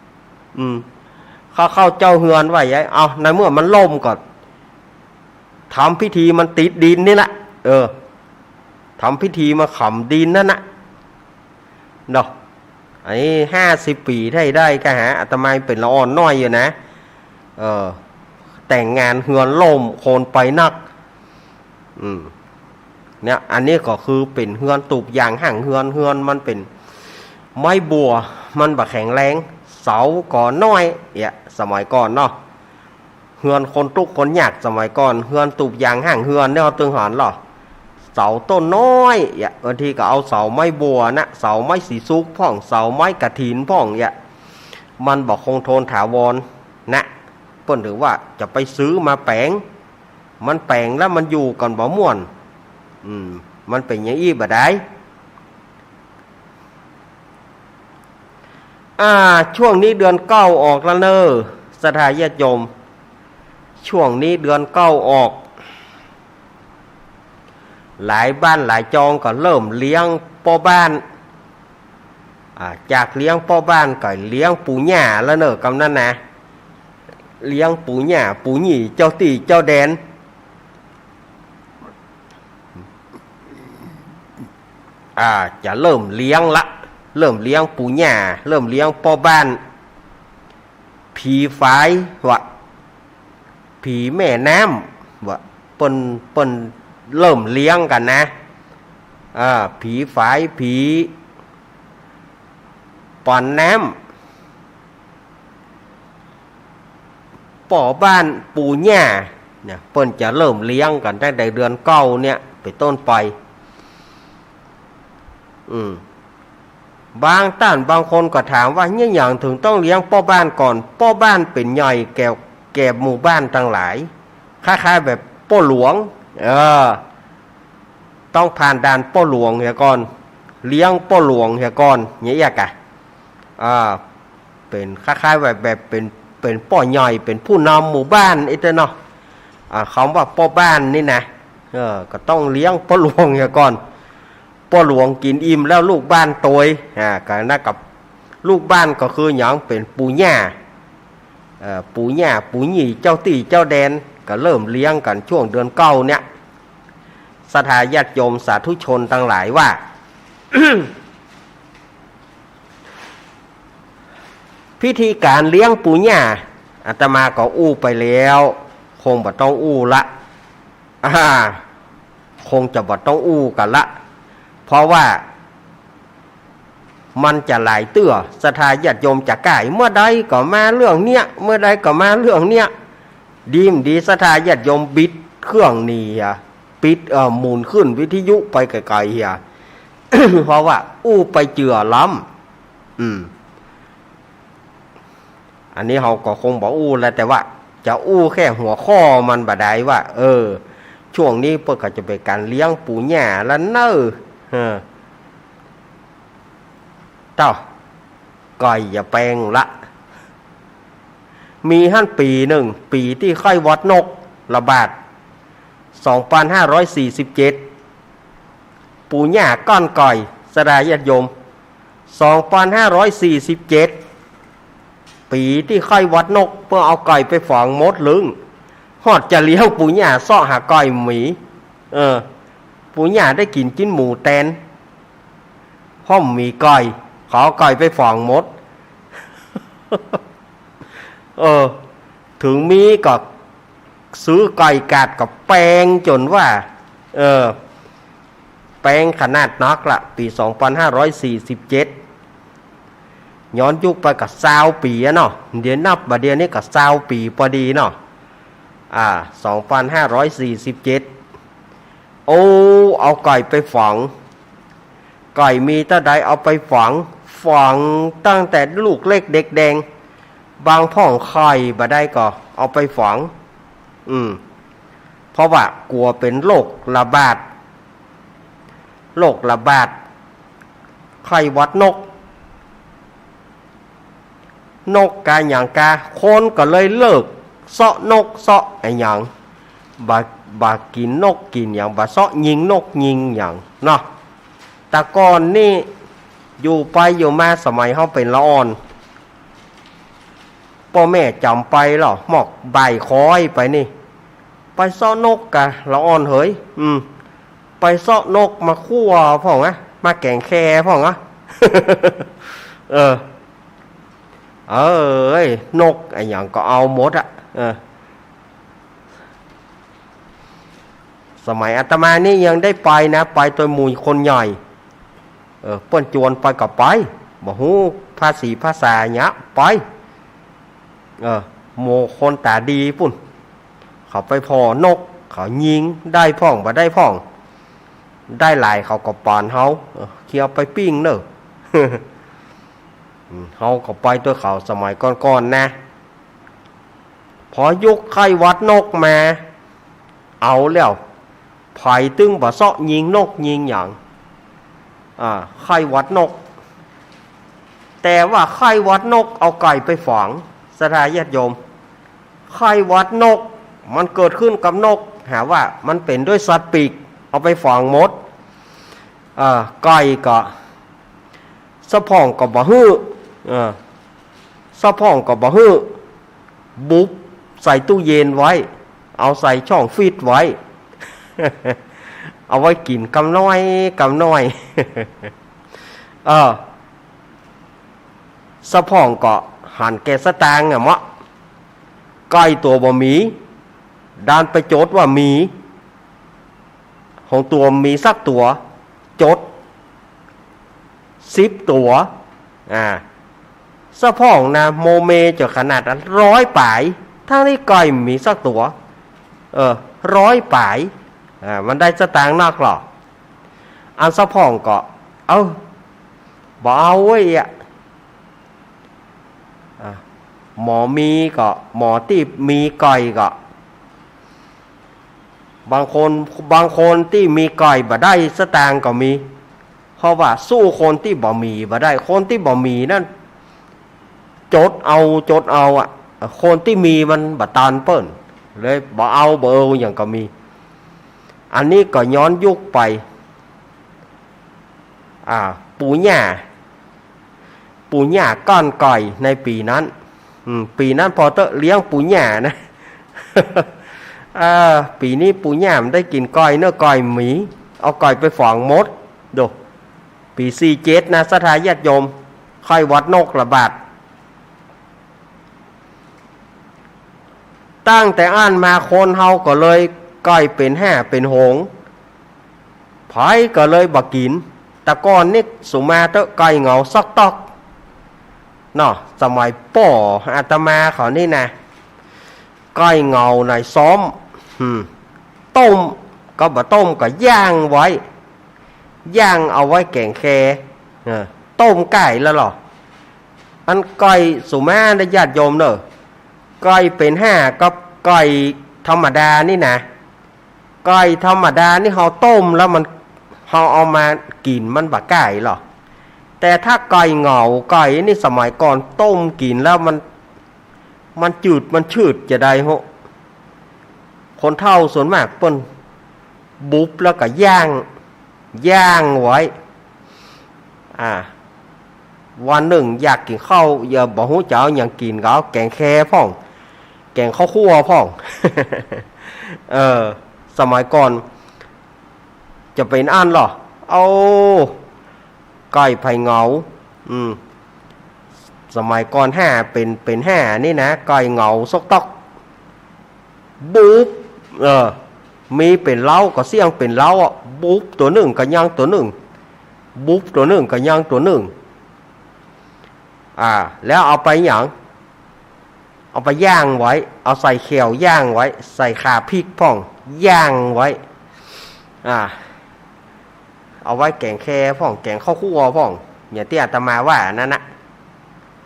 ๆ อืม เขา เขาเจ้าเฮือนว่าใหญ่ เอา ในเมื่อมันล่มก็ ทำพิธีมันติดดินนี่แหละ เออ ทำพิธีมาขำดินนั่นนะ เนาะ อันนี้ห้าสิบปี๋ได้ ได้ก็หา อาตมาเป๋นละอ่อนน้อยอยู่นะ เออ แต่งงานเฮือนล่ม คนไปนัก อืม เนี่ย อันนี้ก็คือเป๋นเฮือนตูบยางห้างเฮือน เฮือนมันเป๋นไม้บั่ว มันบ่แข็งแรง เสาก็น้อย เนี่ย สมัยก่อนเนาะ เฮือนคนตุ๊กข์คนยากสมัยก่อน เฮือนตูบยางห้างเฮือนเนี่ย ตึงหันลอ เสาต้นน้อย เนี่ย บางทีก็เอาเสาไม้บั่วนะ เสาไม้สีสุกพ่อง เสาไม้กระถินพ่อง เนี่ย มันบ่คงทนถาวรนะ เปิ้นถือว่าจะไปซื้อมาแป๋ง มันแป๋งแล้วมันอยู่กั๋นบ่ม่วน อืม มันเป๋นอย่างอี้บ่ได้ อ่า ช่วงนี้เดือนเก้าออกแล้วเน่อ ศรัทธาญาติโยม ช่วงนี้เดือนเก้าออก หลายบ้านหลายจองก็เริ่มเลี้ยงป้อบ้าน อ่า จากเลี้ยงป้อบ้านก็เลี้ยงปู่ย่าแล้วเน่อ กำนั้นนะ เลี้ยงปู่ย่า ปู่ยี่ เจ้าตี้เจ้าแดน อ่า จะเริ่มเลี้ยงละ เริ่มเลี้ยงปู่ย่า เริ่มเลี้ยงป้อบ้าน ผีฝาย วะ ผีแม่น้ำ วะ เปิ้น เปิ้นเริ่มเลี้ยงกั๋นนะ อ่า ผีฝาย ผีปอนน้ำ ป้อบ้านปู่ย่าเนี่ย เปิ้นจะเริ่มเลี้ยงกั๋นตั้งแต่เดือนเก้าเนี่ยเป๋นต้นไป อืม บางต้านบางคนก็ถามว่า เนี่ย หยังเถิงต้องเลี้ยงป้อบ้านก่อน ป้อบ้านเป๋นใหญ่แก่ แก่หมู่บ้านตังหลาย คล้ายๆ แบบป้อหลวง เออ ต้องผ่านด่านป้อหลวงเหียก่อน เลี้ยงป้อหลวงเหียก่อน เนี่ยเอียกอะ อ่า เป๋นคล้ายๆ แบบ แบบเป๋น เป๋นป้อใหญ่ เป๋นผู้นำหมู่บ้านอี้เต๊อะเนาะ อ่า กำว่าป้อบ้านนี่นะ เออ ก็ต้องเลี้ยงป้อหลวงเหียก่อน ป้อหลวงกิ๋นอิ่มแล้วลูกบ้านโตย อ่า ก็นั่นกับลูกบ้านก็คือหยัง เป๋นปู่ย่า เอ่อ ปู่ย่า ปู่ยี่ เจ้าตี้เจ้าแดน ก็เริ่มเลี้ยงกั๋นช่วงเดือนเก้าเนี่ย ศรัทธาญาติโยมสาธุชนตังหลายว่า พิธีก๋านเลี้ยงปู่ย่า อาตมาก็อู้ไปแล้ว คงบ่ต้องอู้ละ อ่า คงจะบ่ต้องอู้กั๋นละ เพราะว่ามันจะหลายเตื้อ ศรัทธาญาติโยมจะก้าย เมื่อใดก็มาเรื่องเนี้ย เมื่อใดก็มาเรื่องเนี้ย ดีบ่ดีศรัทธาญาติโยมปิดเครื่องหนีเหีย ปิด เอ่อ หมุนขึ้นวิทยุไปไกลๆ เหีย เพราะว่าอู้ไปเจือล้ำ อืม อันนี้เฮาก็คงบ่อู้แล้ว แต่ว่าจะอู้แค่หัวข้อมันบ่ได้ว่า เออ ช่วงนี้เปิ้นก็จะเป๋นก๋านเลี้ยงปู่ย่าแล้วเน่อ เออ เต้า ก่อยอย่าแปงละ มีหั้นปี๋นึ่ง ปี๋ตี้ไข้หวัดนกระบาด สองปันห้าร้อยสี่สิบเจ็ด ปู่ย่าก้อนก่อย ศรัทธาญาติโยม สองปันห้าร้อยสี่สิบเจ็ด ปี๋ตี้ไข้หวัดนก เปิ้นเอาก่อยไปฝังหมดลึง ฮอดจะเลี้ยงปู่ย่าเซาะหาก่อยบ่มี เออ ปู่ย่าได้กิ๋นจิ๊นหมูแตน เพราะบ่มีก่อย เขาเอาก่อยไปฝังหมด เออ เถิงมีก็ซื้อก่อยก๋าดก็แปงจ๋นว่า เออ แปงขนาดนักละ ปี๋สองปันห้าร้อยสี่สิบเจ็ด ย้อนยุคไปก็ซาวปี๋อะเนาะ เดี๋ยวนับบ่าเดี๋ยวนี้ก็ซาวปี๋ปอดีเนาะ อ่า สองปันห้าร้อยสี่สิบเจ็ด โอ้ เอาก่อยไปฝัง ไก่มีเต้าใดเอาไปฝัง ฝังตั้งแต่ลูกเล็กเด็กแดง บางพ่องไข่บ่ได้ก็เอาไปฝัง อืม เพราะว่ากั๋วเป๋นโรคระบาด โรคระบาด ไข้หวัดนก นกกาหยังกา คนก็เลยเลิกเซาะนกเซาะอะหยัง บ่ บ่กิ๋นนกกิ๋นหยัง บ่เซาะยิงนกยิงหยังเนาะ แต่ก่อนนี่ อยู่ไปอยู่มาสมัยเฮาเป๋นละอ่อน ป้อแม่จ๋ำไปลอ หมอกบ่ายคอยไปนี่ ไปเซาะนกกาละอ่อนเหย อืม ไปเซาะนกมาคั่วพ่องอะ มาแก๋งแคพ่องอะ เออ เอ้ย นกอะหยังก็เอาหมดอะ เออ สมัยอาตมานี่ยังได้ไปนะ ไปตวยหมู่คนใหญ่ เออ เปิ้นจวนไปก็ไป บ่ฮู้ภาษีภาษาหยัง ไป เออ หมู่คนต๋าดีปุ้น เขาไปผ่อนก เขายิง ได้พ่อง บ่ได้พ่อง ได้หลายเขาก็ป๋อนเฮา เออ เคียวไปปิ้งเน่อ อืม เฮาก็ไปตวยเขาสมัยก่อนๆ นะ พอยุคไข้หวัดนกมา เอาแล้ว ใผตึงบ่เซาะยิงนกยิงหยัง อ่า ไข้หวัดนก แต่ว่าไข้หวัดนกเอาไก่ไปฝัง ศรัทธาญาติโยม ไข้หวัดนกมันเกิดขึ้นกับนก หาว่ามันเป๋นด้วยสัตว์ปีก เอาไปฝังหมด อ่า ไก่ก็ สะพ่องก็บ่หื้อ เออ สะพ่องก็บ่หื้อ บุบใส่ตู้เย็นไว้ เอาใส่ช่องฟรีซไว้ เอาไว้กิ๋นกำน้อยกำน้อย เออ สะพ่องก็หันแก่สตางค์อะเมาะ ไก่ตั๋วบ่มี ดันไปจดว่ามี ของตั๋วมีสักตั๋ว จด สิบตั๋ว อ่า สะพ่องนะ โมเมจ๋นขนาดอั้น ร้อยป๋าย ทั้งตี้ไก่มีสักตั๋ว เออ ร้อยป๋าย อ่า มันได้สตางค์นักลอ อันสะพ่องก็ เอ้า บ่เอาเว้ยอะ อ่ะ หมอมีก็ หมอตี้มีไก่ก็ บางคน บางคนตี้มีไก่บ่ได้สตางค์ก็มี เพราะว่าสู้คนตี้บ่มีบ่ได้ คนตี้บ่มีนั้น จดเอา จดเอาอะ คนตี้มีมันบ่ตันเปิ้น เลยบ่เอาบ่เอาหยังก็มี อันนี้ก็ย้อนยุคไป อ่า ปู่ย่า ปู่ย่าก้านไก่ในปี๋นั้น อืม ปี๋นั้นผ่อเต๊อะเลี้ยงปู่ย่านะ อ่า ปี๋นี้ปู่ย่าบ่ได้กิ๋นไก่เนาะ ไก่มี เอาไก่ไปฝังหมด ดู ปี๋สี่เจ็ดนะ ศรัทธาญาติโยม ไข้หวัดนกระบาด ตั้งแต่อั้นมาคนเฮาก็เลยไก่เป๋นห้าเป๋นหง ใผก็เลยบ่กิ๋น แต่ก่อนนี่สุมาเต๊อะไก่เหงาซอกต๊อก เนาะ สมัยป้ออาตมาเขานี่นะ ไก่เหงาในซ้อม อืม ต้ม ก็บ่ต้มก็ย่างไว้ ย่างเอาไว้แก๋งแค เออ ต้มไก่แล้วลอ อันไก่สุมานะญาติโยมเน่อ ไก่เป๋นห้ากับไก่ธรรมดานี่นะ ไก่ธรรมดานี่เฮาต้มแล้วมัน เฮาเอามากิ๋นมันบ่ไก่ลอ แต่ถ้าไก่เหงาไก่นี่สมัยก่อนต้มกิ๋นแล้วมัน มันจืดมันชืดจะใดโฮะ คนเฒ่าส่วนมากเปิ้นบุบแล้วก็ย่าง ย่างไว้ อ่า วันนึ่งอยากกิ๋นข้าว อย่าบ่ฮู้จะเอาหยังกิ๋น ก็เอาแก๋งแคพ่อง แก๋งข้าวคั่วพ่อง เออ สมัยก่อน จะเป๋นอั้นลอ เอา ไก่ใผเหงา อืม สมัยก่อนห้าเป๋น เป๋นห้านี่นะ ไก่เหงาซอกต๊อก บุบ เออ มีเป๋นเล้าก็เสี้ยงเป๋นเล้าอะ บุบตั๋วนึ่งก็ยังตั๋วนึ่ง บุบตั๋วนึ่งก็ยังตั๋วนึ่ง อ่า แล้วเอาไปหยัง เอาไปย่างไว้ เอาใส่แข่วย่างไว้ ใส่ข่าพริกพ่อง ย่างไว้ อ่า เอาไว้แก๋งแคพ่อง แก๋งข้าวคั่วพ่อง อย่างตี้อาตมาว่านั้นนะ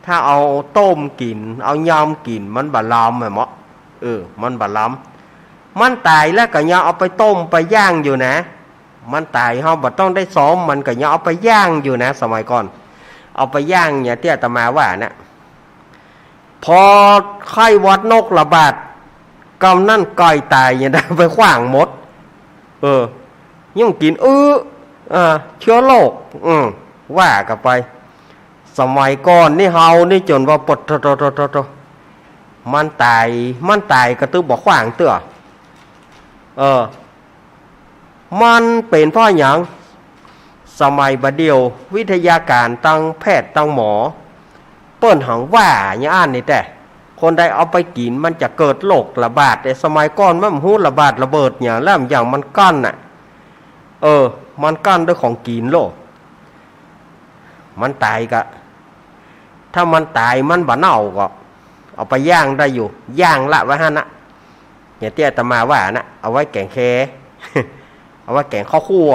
ถ้าเอาต้มกิ๋น เอายำกิ๋น มันบ่ลำอะเนาะ เออ มันบ่ลำ มันต๋ายแล้วก็ยังเอาไปต้มไปย่างอยู่นะ มันต๋ายเฮาบ่ต้องได้ซ้อม มันก็ยังเอาไปย่างอยู่นะ สมัยก่อน เอาไปย่างอย่างตี้อาตมาว่านะ พอไข้หวัดนกระบาด กำนั้นไก่ต๋ายอย่างใดไปขว้างหมด เออ ยังกิ๋น เออ อ่า เจื้อโรค อืม ว่ากั๋นไป สมัยก่อนนี่เฮานี่จ๋นว่าปดโธ่โธ่โธ่โธ่ มันต๋าย มันต๋ายก็ตึงบ่ขว้างเตื้อ เออ มันเป๋นเพราะหยัง สมัยบ่าเดี่ยววิทยาการตังแพทย์ตังหมอ เปิ้นหังว่าอย่างอั้นนี่แต๊ คนใดเอาไปกิ๋นมันจะเกิดโรคระบาด แต่สมัยก่อนมันบ่ฮู้ระบาดระเบิดหยัง แล้วอย่างมันกั้นน่ะ เออ มันกั้นด้วยของกิ๋นโลด มันต๋ายก็ ถ้ามันต๋ายมันบ่เน่าก็ เอาไปย่างได้อยู่ ย่างละไว้หั้นนะ อย่างตี้อาตมาว่านะ เอาไว้แก๋งแค เอาไว้แก๋งข้าวคั่ว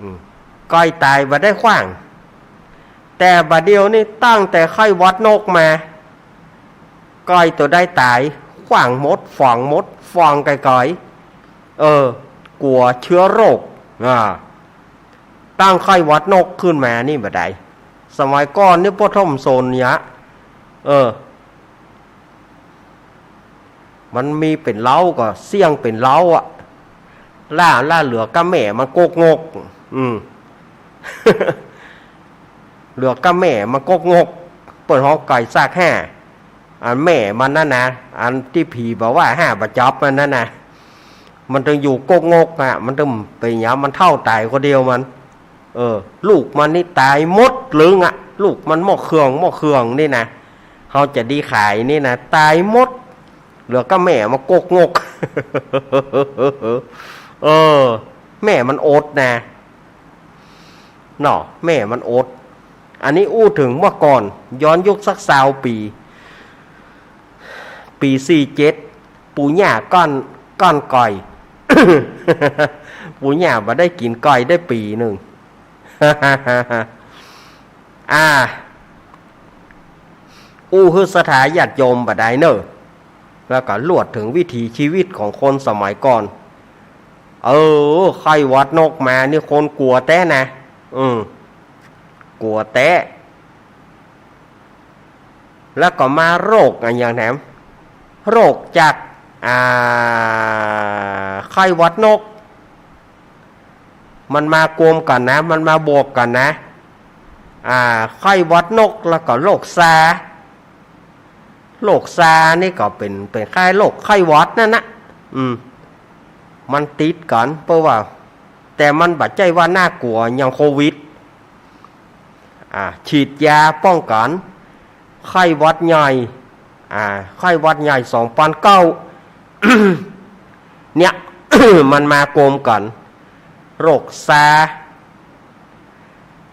อืม ไก่ต๋ายบ่ได้ขว้าง แต่บ่าเดี่ยวนี้ตั้งแต่ไข้หวัดนกมา ไก่ตั๋วใดต๋าย ขว้างหมด ฝังหมด ฝังไก๋ๆ เออ กั๋วเจื้อโรค อ่า ตั้งไข้หวัดนกขึ้นมานี่บ่ได้ สมัยก่อนนี่ป้อท่อมสนเนี่ย เออ มันมีเป๋นเล้าก็เสี้ยงเป๋นเล้าอะ ล้า ล้าเหลือก้าแม่มันกกงก อืม เหลือก้าแม่มันกกงก เปิ้นฮ้องไก่ซากห้า อันแม่มันนั้นนะ อันตี้ผีบ่าว่าห้าบ่าจับมันนั้นนะ มันตึงอยู่กกงกอะ มันตึงเป๋นหยัง มันเฒ่าต๋ายคนเดียวมัน เออ ลูกมันนี่ต๋ายหมดลึงอะ ลูกมันหม้อเคือง หม้อเคืองนี่นะ เฮาจะดีขายนี่นะ ต๋ายหมด เหลือก้าแม่มันกกงก เออ แม่มันอดนะ เนาะ แม่มันอด อันนี้อู้เถิงเมื่อก่อน ย้อนยุคสักซาวปี๋ ปี๋สี่เจ็ด ปู่ย่าก้อน ก้อนก่อย ปู่ย่าบ่ได้กิ๋นก่อยได้ปี๋นึ่ง อ่า อู้หื้อศรัทธาญาติโยมบ่าดายเน่อ แล้วก็ลวดเถิงวิถีชีวิตของคนสมัยก่อน เออ ไข้หวัดนกมานี่คนกั๋วแต๊นะ อืม กั๋วแต๊ แล้วก็มาโรคอะหยังแถม โรคจาก อ่า ไข้หวัดนก มันมากวมกั๋นนะ มันมาบวกกั๋นนะ อ่า ไข้หวัดนกแล้วก็โรคซา โรคซานี่ก็เป๋น เป๋นคล้ายโรคไข้หวัดนั่นนะ อืม มันติดกั๋น เปิ้นว่า แต่มันบ่ใจ้ว่าน่ากั๋วอย่างโควิด อ่า ฉีดยาป้องกั๋น ไข้หวัดใหญ่ อ่า ไข้หวัดใหญ่สองปันเก้า เนี่ย มันมากวมกั๋น โรคซา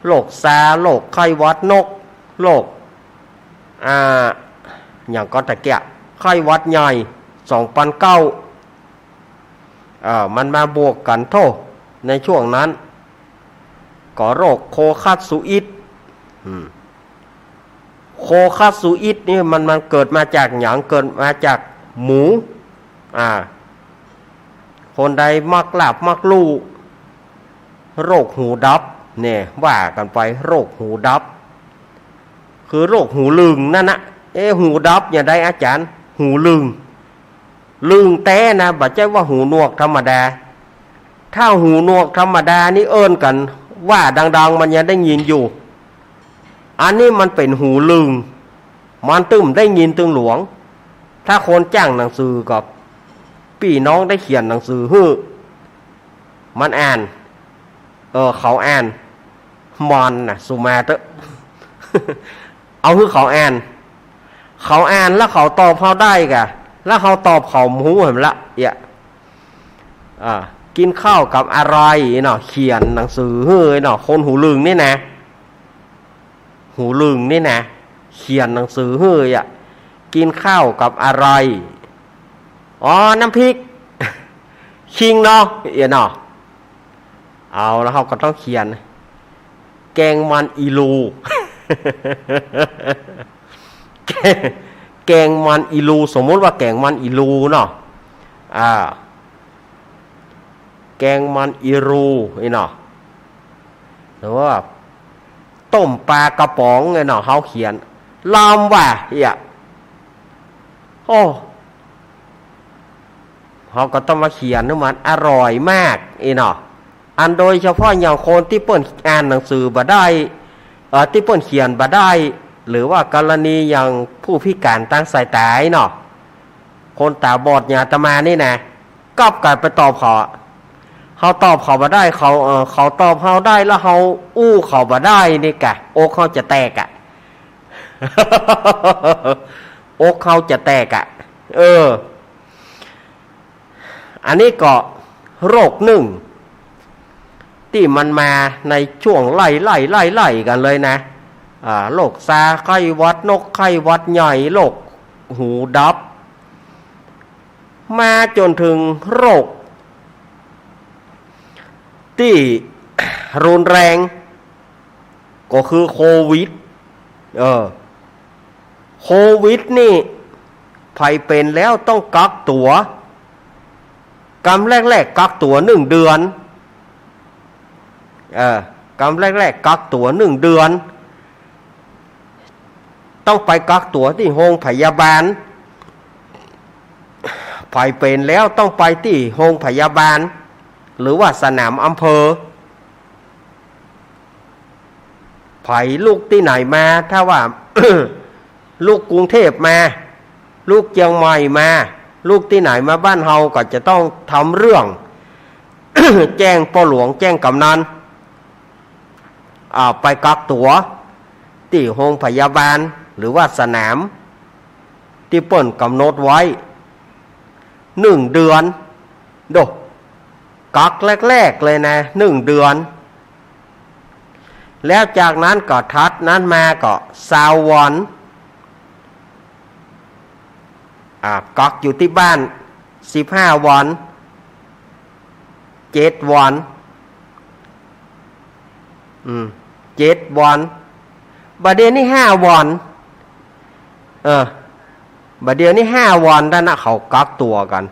โรคซา โรคไข้หวัดนก โรค อ่า หยังก็ตะเกียะ ไข้หวัดใหญ่สองปันเก้า เอ่อ มันมาบวกกั๋นโธ่ ในช่วงนั้น ก็โรคโคคัสสุอิด อืม โคคัสสุอิดนี่มัน มันเกิดมาจากหยัง เกิดมาจากหมู อ่า คนใดมักลาบมักลู่ โรคหูดับ เนี่ย ว่ากั๋นไป โรคหูดับ คือโรคหูลึงนั่นนะ เอ๊ะ หูดับอย่างใดอาจ๋ารย์ หูลึง ลึงแต๊นะ บ่ใจ้ว่าหูหนวกธรรมดา ถ้าหูหนวกธรรมดานี่เอิ้นกั๋น ว่าดังๆ มันยังได้ยินอยู่ อันนี้มันเป๋นหูลึง มันตึงได้ยินตึงหลวง ถ้าคนจ้างหนังสือก็ ปี้น้องได้เขียนหนังสือหื้อ มันอ่าน เออ เขาอ่าน มันน่ะ สุมาเต๊อะ เอาหื้อเขาอ่าน เขาอ่านแล้วเขาตอบเฮาได้ก่ะ แล้วเฮาตอบเขาบ่ฮู้หั้นละ เอียะ อ่า กินข้าวกับอะไรเนาะ เขียนหนังสือหื้อเนาะ คนหูลึงนี่นะ หูลึงนี่นะ เขียนหนังสือหื้ออ่ะ กินข้าวกับอะไร อ๋อ น้ำพริก คิงเนาะ เอียะเนาะ เอาละ เฮาก็ต้องเขียน แกงมันอีลู แกง แกงมันอีลู สมมุติว่าแกงมันอีลูเนาะ อ่า แกงมันอีลู นี่เนาะ หรือว่าต้มปลากระป๋องเนี่ยเนาะ เฮาเขียน ลำว่า เอี้ย โอ้ เฮาก็ต้องมาเขียนว่ามันอร่อยมาก อี้เนาะ อันโดยเฉพาะอย่างคนตี้เปิ้นอ่านหนังสือบ่ได้ เอ่อ ตี้เปิ้นเขียนบ่ได้ หรือว่ากรณีอย่างผู้พิการตางสายตาเนาะ คนต๋าบอดอย่างอาตมานี่นะ กลับกลายไปตอบเขาอะ เฮาตอบเขาบ่ได้ เขา เอ่อ เขาตอบเฮาได้ แล้วเฮาอู้เขาบ่ได้นี่กะ อกเฮาจะแตกอะ อกเฮาจะแตกอะ เออ อันนี้ก็โรคนึ่ง ตี้มันมาในช่วงไล่ๆๆๆ กั๋นเลยนะ อ่า โรคซา ไข้หวัดนก ไข้หวัดใหญ่ โรคหูดับ มาจ๋นเถิงโรคตี้รุนแรง ก็คือโควิด เออ โควิดนี่ ใผเป๋นแล้วต้องกักตั๋ว กำแรกๆ กักตั๋วนึ่งเดือน เออ กำแรกๆ กักตั๋วนึ่งเดือน ต้องไปกักตั๋วตี้โฮงพยาบาล ใผเป๋นแล้วต้องไปตี้โฮงพยาบาล หรือว่าสนามอำเภอ ใผลุกตี้ไหนมา ถ้าว่า ลุกกรุงเทพฯมา ลุกเจียงใหม่มา ลุกตี้ไหนมาบ้านเฮาก็จะต้องทำเรื่อง แจ้งป้อหลวง แจ้งกำนัน อ่า ไปกักตั๋วตี้โฮงพยาบาล หรือว่าสนามตี้เปิ้นกำหนดไว้ นึ่งเดือน โด กักแรกๆ เลยนะ นึ่งเดือน แล้วจากนั้นก็ถัดนั้นมาก็ซาววัน อ่า กักอยู่ตี้บ้านสิบห้าวัน เจ็ดวัน อืม เจ็ดวัน บ่าเดี่ยวนี้ห้าวัน เออ บ่าเดี่ยวนี้ห้าวันแล้วนะ เขากักตั๋วกั๋น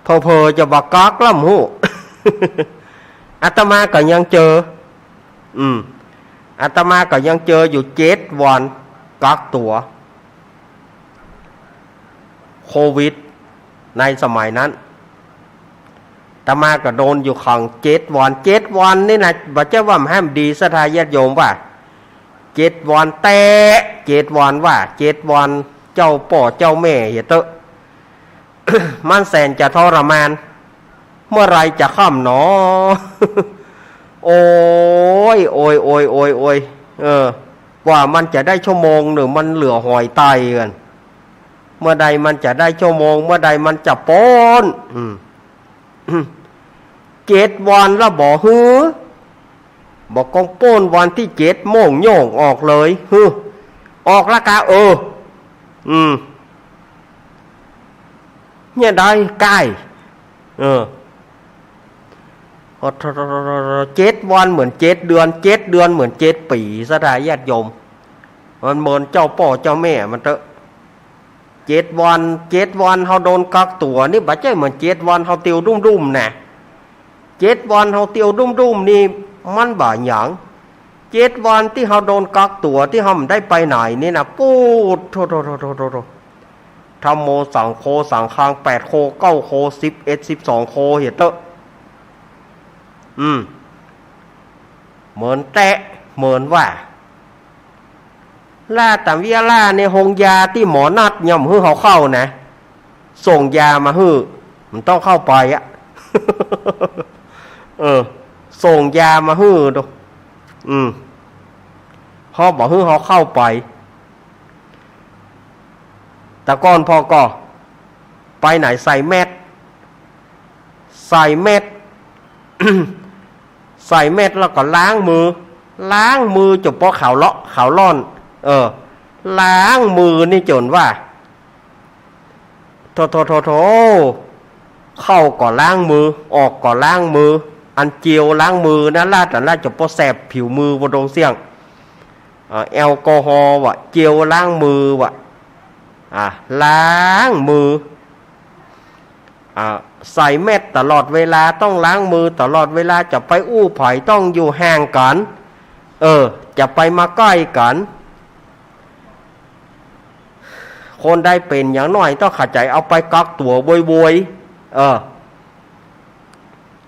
เผลอๆ จะบ่กักแล้วบ่ฮู้ อาตมาก็ยังเจอ อืม อาตมาก็ยังเจออยู่เจ็ดวัน กักตั๋ว โควิด ในสมัยนั้น อาตมาก็โดนอยู่ขังเจ็ดวัน เจ็ดวันนี่นะ บ่ใจ้ว่าบ่หื้อดี ศรัทธาญาติโยมว่า เจ็ดวันแต๊ เจ็ดวันว่า เจ็ดวัน เจ้าป้อเจ้าแม่เหียเต๊อะ มันแสนจะทรมาน เมื่อไรจะค่ำหนอ โอ้ย โอ้ย โอ้ย โอ้ย โอ้ย เออ กว่ามันจะได้ชั่วโมงนึ่ง มันเหลือหอยตายกั๋น เมื่อใดมันจะได้ชั่วโมง เมื่อใดมันจะป๊น อืม เจ็ดวันแล้วบ่หื้อ บ่กองป๊นวันตี้เจ็ดโม่งโย่งออกเลย หื้อ ออกละกา เออ อืม เนี่ยได้ใก้ เออ เจ็ดวันเหมือนเจ็ดเดือน เจ็ดเดือนเหมือนเจ็ดปี๋ ศรัทธาญาติโยม มันเหมือนเจ้าป้อเจ้าแม่มันเต๊อะ เจ็ดวัน เจ็ดวันเฮาโดนกักตั๋วนี่ บ่ใจ้เหมือนเจ็ดวันเฮาเตียวดุ้มๆ นะ เจ็ดวันเฮาเตียวดุ้มๆ นี่ มันบ่หยัง เจ็ดวันตี้เฮาโดนกักตั๋วตี้เฮาบ่ได้ไปไหนนี่นะ ปู๊ด โธ่ โธ่ โธ่ โธ่ โธ่ โธ่ ธัมโม สังโฆ สังฆัง แปดโค เก้าโค สิบเอ็ด สิบสองโค เหียเต๊อะ อืม เหมือนแต๊ เหมือนว่า ลาต๋ามเวียลาในโฮงยาตี้หมอนัด ย่อมหื้อเฮาเข้านะ ส่งยามาหื้อ บ่ต้องเข้าไปอะ เออ ส่งยามาหื้อโด อืม เฮาบ่หื้อเฮาเข้าไป แต่ก่อนพ่อก็ไปไหนใส่แมส ใส่แมส ใส่แมสแล้วก็ล้างมือ ล้างมือจ๋นป้อขาวเลาะขาวล่อน เออ ล้างมือนี่จ๋นว่า โธ่ โธ่ โธ่ โธ่ เข้าก็ล้างมือ ออกก็ล้างมือ อันเจลล้างมือนะ ลาด ลาดเฉพาะแสบผิวมือ บ่ต้องเสี่ยง อ่า แอลกอฮอล์วะ เจลล้างมือวะ อ่า ล้างมือ อ่า ใส่แมสก์ตลอดเวลา ต้องล้างมือตลอดเวลา จะไปอู้ใผต้องอยู่ห่างกั๋น เออ จะไปมาใก้กั๋น คนใดเป๋นอย่างน้อยต้องเข้าใจ๋ เอาไปกักตั๋วบ่อยๆ เออ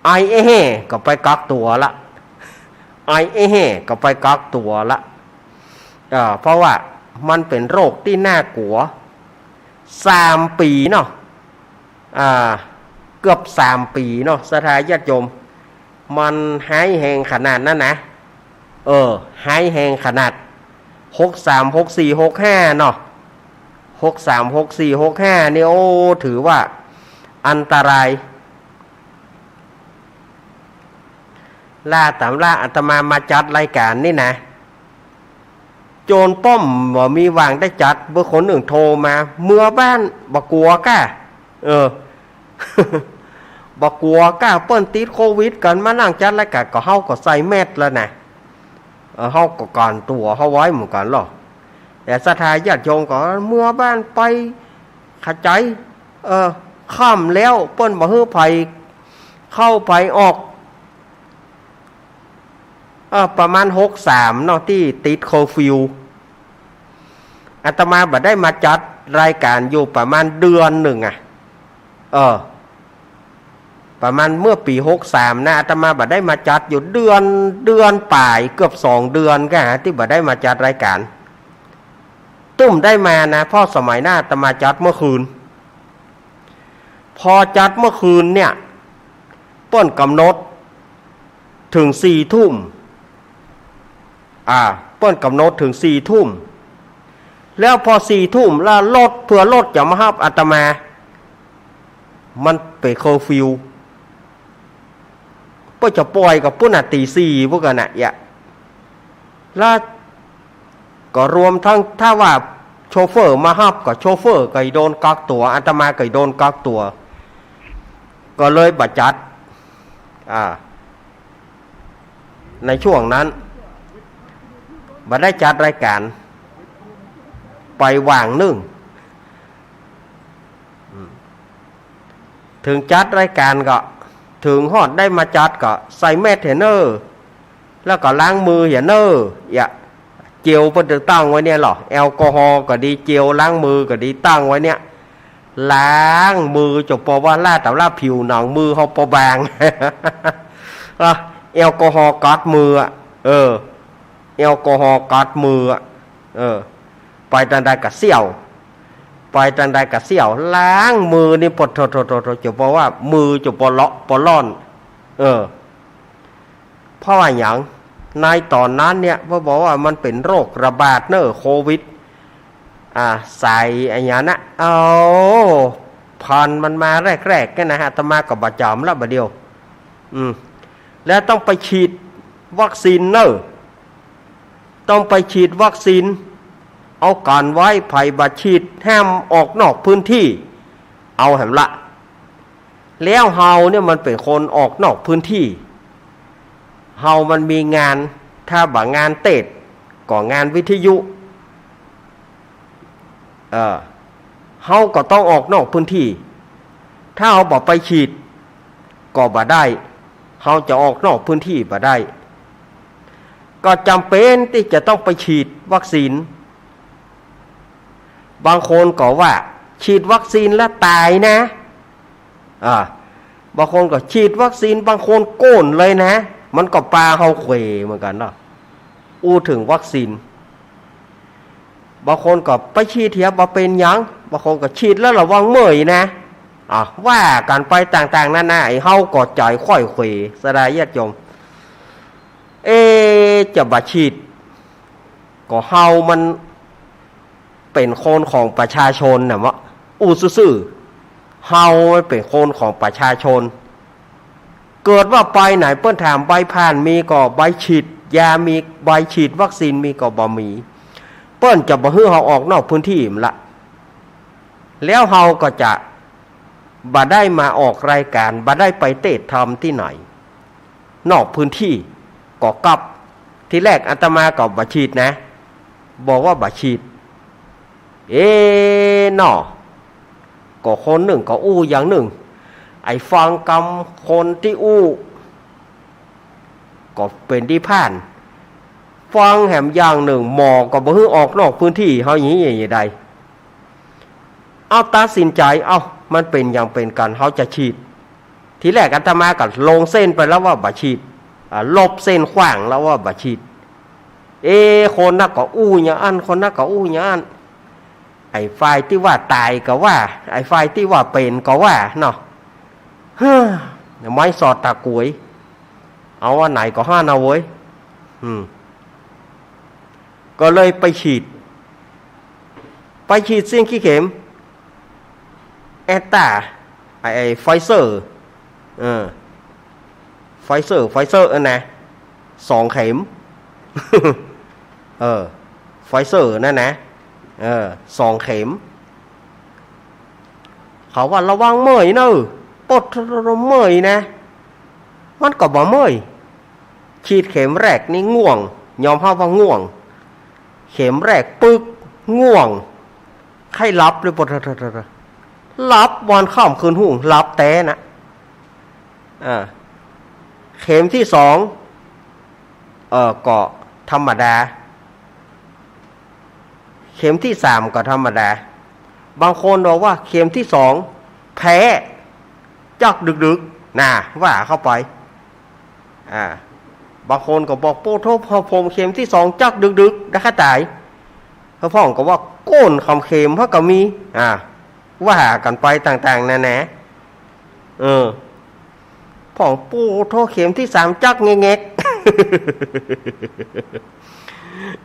ไอแอะแห่ก็ไปกักตั๋วละ ไอแอะแห่ก็ไปกักตั๋วละ เอ่อ เพราะว่ามันเป๋นโรคตี้น่ากลัว สามปี๋เนาะ อ่า เกือบสามปี๋เนาะ ศรัทธาญาติโยม มันฮ้ายแฮงขนาดนั้นนะ เออ ฮ้ายแฮงขนาด หกสาม หกสี่ หกห้า เนาะ หกสาม หกสี่ หกห้า นี่ โอ้ ถือว่าอันตราย ลาต๋ามลาอาตมามาจัดรายก๋านนี่นะ จนป้อมบ่มีหว่างได้จัด เมื่อคนอื่นโทรมา เมือบ้านบ่กั๋วก้า เออ บ่กั๋วก้า เปิ้นติดโควิดกั๋น มานั่งจัดรายก๋าน ก็เฮาก็ใส่แมสก์แล้วนะ เออ เฮาก็กั๋นตั๋วเฮาไว้เหมือนกั๋นลอ แต่ศรัทธาญาติโยมก็เมือบ้านไป เข้าใจ๋ เออ ค่ำแล้ว เปิ้นบ่หื้อใผเข้าใผออก เออ ประมาณหกสามเนาะ ตี้ติดเคอร์ฟิว อาตมาบ่ได้มาจัดรายก๋านอยู่ประมาณเดือนนึ่งอะ เออ ประมาณเมื่อปี๋หกสามนะ อาตมาบ่ได้มาจัดอยู่เดือน เดือนป๋าย เกือบสองเดือนก้า ตี้บ่ได้มาจัดรายก๋าน ตุ้มได้มานะ เพราะสมัยนั้นอาตมาจัดเมื่อคืน พอจัดเมื่อคืนเนี่ย เปิ้นก๋ำหนดเถิงสี่ทุ่ม อ่า เปิ้นก๋ำหนดเถิงสี่ทุ่ม แล้วพอสี่ทุ่มแล้วรถ เผื่อรถจะมาฮับอาตมา มันเป๋นเคอร์ฟิว เปิ้นจะปล่อยก็ปู๊นน่ะ ตี๋สี่ ปู๊นกั๋นน่ะ เยียะ แล้วก็รวมตึงถ้าว่าโชเฟอร์มาฮับ ก็โชเฟอร์ก็โดนกักตั๋ว อาตมาก็โดนกักตั๋ว ก็เลยบ่จัด อ่า ในช่วงนั้น บ่ได้จัดรายก๋าน ไปหว่างนึ่ง เถิงจัดรายก๋านก็ เถิงฮอดได้มาจัดก็ใส่แมสก์เหียเน่อ แล้วก็ล้างมือเหียเน่อ เยียะ เจลเปิ้นตึงตั้งไว้เนี่ยลอ แอลกอฮอล์ก็ดี เจลล้างมือก็ดี ตั้งไว้เนี่ย ล้างมือจ๋บปอว่า ลาดต๋ามลาผิวหนังมือเฮาปอบาง อ่ะ แอลกอฮอล์กัดมืออะ เออ แอลกอฮอล์กัดมืออะ เออ ไปตางใดก็เสี้ยว ไปตางใดก็เสี้ยว ล้างมือนี่ปอโถๆๆๆ จ๋บปอว่ามือจ๋บปอเลาะปอล่อน เออ เพราะว่าหยัง ในต๋อนนั้นเนี่ย เปิ้นบอกว่ามันเป๋นโรคระบาดเน่อ โควิด อ่า สายอะหยังนะ เอา ผ่านมันมาแรกๆ เนี่ยนะ อาตมาก็บ่จ๋ำละบ่าเดี่ยว อืม แล้วต้องไปฉีดวัคซีนเน่อ ต้องไปฉีดวัคซีน เอากั๋นไว้ ใผบ่ฉีดห้ามออกนอกพื้นที่ เอาแหมละ แล้วเฮาเนี่ยมันเป๋นคนออกนอกพื้นที่ เฮามันมีงาน ถ้าบ่งานเตสน์ ก็งานวิทยุ เออ เฮาก็ต้องออกนอกพื้นที่ ถ้าเฮาบ่ไปฉีด ก็บ่ได้ เฮาจะออกนอกพื้นที่บ่ได้ ก็จ๋ำเป๋นตี้จะต้องไปฉีดวัคซีน บางคนก็ว่า ฉีดวัคซีนแล้วต๋ายนะ อ่า บางคนก็ฉีดวัคซีน บางคนโก้นเลยนะ มันก็ปาเฮาเขวเหมือนกั๋นเนาะ อู้เถิงวัคซีน บางคนก็ไปฉีดเหียบ่เป๋นหยัง บางคนก็ฉีดแล้วระวังเมื่อยนะ อ่ะ ว่ากั๋นไปต่างๆ นานา ไอ้เฮาก็ใจ๋ค่อยเขว ศรัทธาญาติโยม เอ๊ะ จะบ่ฉีด ก็เฮามันเป๋นคนของประชาชนน่ะเนาะ อู้ซื่อๆ เฮามันเป๋นคนของประชาชน เกิดว่าไปไหนเปิ้นถามใบผ่านมีก่อ ใบฉีดยามี ใบฉีดวัคซีนมีก่อ บ่มี เปิ้นจะบ่หื้อเฮาออกนอกพื้นที่แหมละ แล้วเฮาก็จะบ่ได้มาออกรายก๋าน บ่ได้ไปเตสน์ธรรมตี้ไหน นอกพื้นตี้ก็กลับ ทีแรกอาตมาก็บ่ฉีดนะ บอกว่าบ่ฉีด เอ๊ะเนาะ ก็คนนึ่งก็อู้อย่างนึ่ง ไอ้ฟังกำคนตี้อู้ ก็เป๋นตี้พ่าน ฟังแหมอย่างนึ่ง หมอก็บ่หื้อออกนอกพื้นตี้ เฮาอย่างนี้จะใด เอาตัดสินใจ๋ เอา มันเป๋นหยังเป๋นกั๋น เฮาจะฉีด ทีแรกอาตมาก็ลงเส้นไปแล้วว่าบ่ฉีด อ่า ลบเส้นขว้างแล้วว่าบ่ฉีด เอ๊ะ คนนั้นก็อู้อย่างอั้น คนนั้นก็อู้อย่างอั้น ไอ้ฝ่ายตี้ว่าต๋ายก็ว่า ไอ้ฝ่ายตี้ว่าเป๋นก็ว่าเนาะ เฮ้อ ไม้สอดต๋าก๋วย เอาอันไหนก็หั้นเอาเว้ย อืม ก็เลยไปฉีด ไปฉีดซิ้นกี่เข็ม แอสตรา ไอ้ ไอ้ไฟเซอร์ เออ ไฟเซอร์ ไฟเซอร์อั้นนะ สองเข็ม เออ ไฟเซอร์นั่นนะ เออ สองเข็ม เขาว่าระวังเมื่อยเน่อ ปดเมื่อยนะ มันก็บ่เมื่อย ฉีดเข็มแรกนี่ง่วง ยอมฮับว่าง่วง เข็มแรกปึ๊ก ง่วง ใค่หลับเลย ปด หลับวันค่ำคืนฮุ่ง หลับแต๊นะ อ่า เข็มตี้สอง เอ่อ ก็ธรรมดา เข็มตี้สามก็ธรรมดา บางคนบอกว่าเข็มตี้สองแพ้ จ๊อกดึกๆ นะ ว่าเข้าไป อ่า บางคนก็บอก โป้โธ่ พอผมเข็มตี้สองจ๊อกดึกๆ ดะข้าต๋าย พ่องก็ว่าโก้นคำเข็มเฮาก็มี อ่า ว่ากั๋นไปต่างๆ นานา เออ พ่อง โป้โธ่ เข็มตี้สามจ๊อกแงกๆ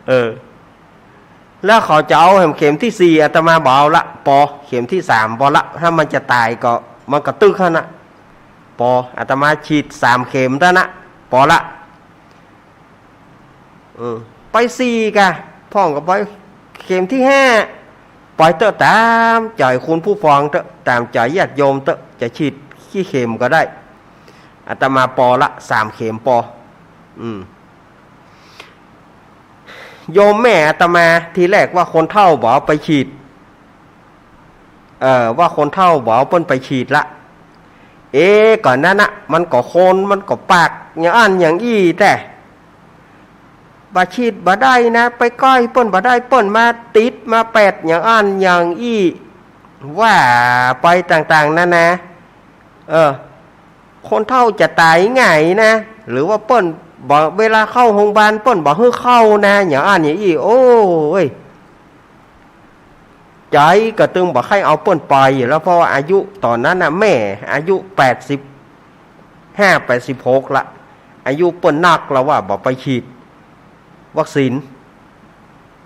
เออ แล้วเขาจะเอาแหมเข็มตี้สี่ อาตมาบ่เอาละ ปอ เข็มตี้สามปอละ ถ้ามันจะต๋ายก็ มันก็ตึกหั้นนะ ปอ อาตมาฉีดสามเข็มเต้านั้น ปอละ เออ ไปสี่ก่ะ พ่องก็ไปเข็มตี้ห้า ไปเต๊อะ ต๋ามใจ๋คุณผู้ฟังเต๊อะ ต๋ามใจ๋ญาติโยมเต๊อะ จะฉีดกี่เข็มก็ได้ อาตมาปอละ สามเข็มปอ อืม โยมแม่อาตมา ทีแรกว่าคนเฒ่าบ่เอาไปฉีด เอ่อ ว่าคนเฒ่าบ่เอาเปิ้นไปฉีดละ เอ๊ะ ก่อนนั้นนะ มันก็คน มันก็ปากอย่างอั้นอย่างอี้แต๊ บ่ฉีดบ่ได้นะ ไปใก้เปิ้นบ่ได้ เปิ้นมาติดมาแปดอย่างอั้นอย่างอี้ ว่าไปต่างๆ นานา เออ คนเฒ่าจะต๋ายง่ายนะ หรือว่าเปิ้นบ่ เวลาเข้าโฮงบาลเปิ้นบ่หื้อเข้านะ อย่างอั้นอย่างอี้ โอ้ย ใจ๋ก็ตึงบ่ใค่เอาเปิ้นไปอยู่แล้ว เพราะว่าอายุต๋อนนั้นนะ แม่อายุแปดสิบห้า แปดสิบหกละ อายุเปิ้นนักแล้วว่าบ่ไปฉีดวัคซีน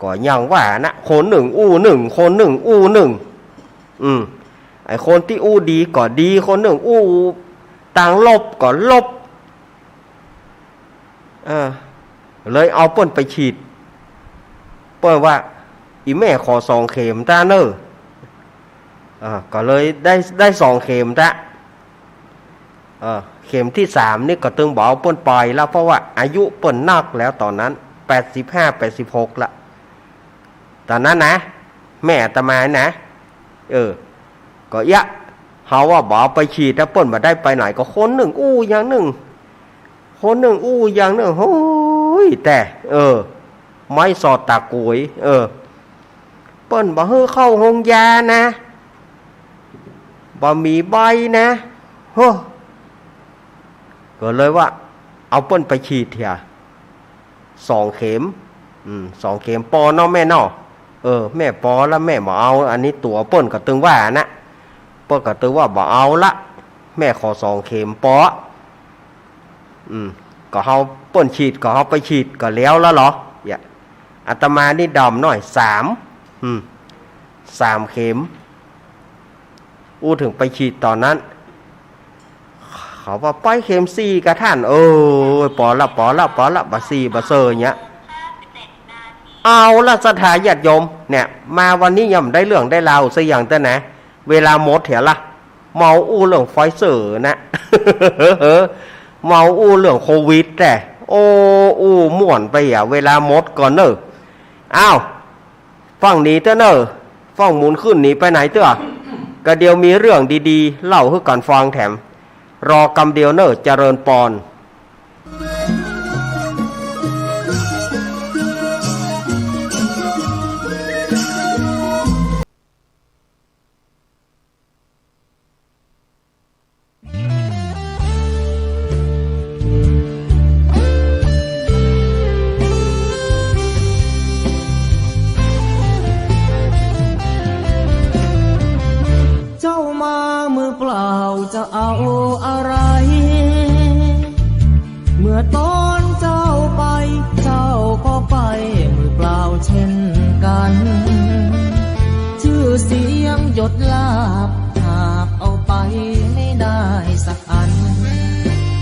ก็อย่างว่านะ คนนึ่งอู้นึ่ง คนนึ่งอู้นึ่ง อืม ไอ้คนตี้อู้ดีก็ดี คนนึ่งอู้ตางลบก็ลบ เออ เลยเอาเปิ้นไปฉีด เปิ้นว่า อี่แม่ขอสองเข็มตะเน่อ เออ ก็เลยได้ ได้สองเข็มตะ เออ เข็มตี้สามนี่ก็ตึงบ่เอาเปิ้นไปแล้ว เพราะว่าอายุเปิ้นนักแล้วต๋อนนั้น แปดสิบห้า แปดสิบหกละ ต๋อนนั้นนะ แม่อาตมานะ เออ ก็เยียะ เฮาว่าบ่เอาไปฉีด ถ้าเปิ้นบ่ได้ไปไหน ก็คนนึ่งอู้อย่างนึ่ง คนนึ่งอู้อย่างนึ่ง โฮ้ย แต่ เออ ไม้สอดต๋าก๋วย เออ เปิ้นบ่หื้อเข้าโฮงยานะ บ่มีใบนะ โฮ้ ก็เลยว่า เอาเปิ้นไปฉีดเหีย สองเข็ม อืม สองเข็มปอเนาะแม่เนาะ เออ แม่ปอละ แม่บ่เอา อันนี้ตั๋วเปิ้นก็ตึงว่านะ เปิ้นก็ตึงว่าบ่เอาละ แม่ขอสองเข็มปอ อืม ก็เฮาเปิ้นฉีด ก็เฮาไปฉีด ก็แล้วละเหรอ เยียะ อาตมานี่ดำหน้อย สาม อืม สามเข็ม อู้เถิงไปฉีดต๋อนนั้น เขาว่าไปเข็มสี่ก่ะท่าน เออ ปอละ ปอละ ปอละ บ่สี่ บ่เซอเยียะ เอาละ ศรัทธาญาติโยม เนี่ย มาวันนี้ยังบ่ได้เรื่องได้ราวสักอย่างเตื้อนะ เวลาหมดเหียละ เมาอู้เรื่องไฟเซอร์นะ เมาอู้เรื่องโควิดแต๊ โอ้ อู้ม่วนไปอะ เวลาหมดก่อนเน่อ อ้าว ฟั่งหนีเต๊อะเน่อ ฟั่งหมุนขึ้นหนีไปไหนเต๊อะ กะเดี๋ยวมีเรื่องดีๆ เล่าหื้อกั๋นฟังแถม รอกำเดียวเน่อ เจริญปอน เจ้ามามือเปล่าจะเอาอะไร เมื่อตอนเจ้าไป เจ้าก็ไปมือเปล่าเช่นกั๋น จื้อเสียงยศลาภหาบเอาไปไม่ได้สักอัน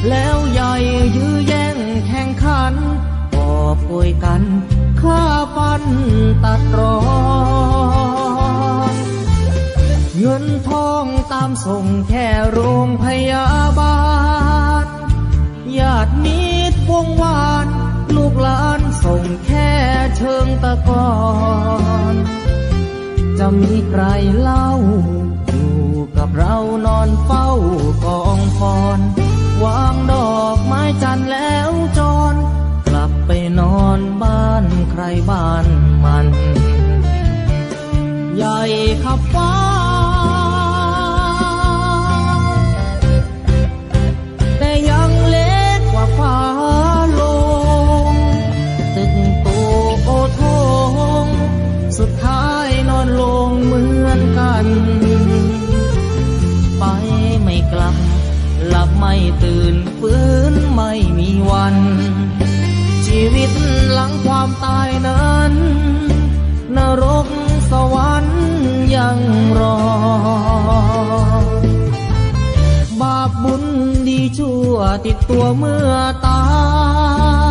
แล้วใหญ่ยื้อแย่งแข่งขัน กอบโกยกั๋นฆ่าฟันตัดตรอน เงินทองตามส่งแค่โรงพยาบาล ญาติมิตรวงวาน ลูกหลานส่งแค่เชิงตะกอน จะมีใครเล่า อยู่กับเรานอนเฝ้ากองฟอน วางดอกไม้จันทร์แล้วจร กลับไปนอนบ้านใครบ้านมัน ใหญ่ขับฟ้า แต่ยังเล็กกว่าฟ้าลง ตึกโตโอโถง สุดท้ายนอนลงเหมือนกั๋น ไปไม่กลับ หลับไม่ตื่น ฟื้นไม่มีวัน ชีวิตหลังความตายนั้น นรกสวรรค์ยังรอ บาปบุญดีชั่วติดตัวเมื่อตา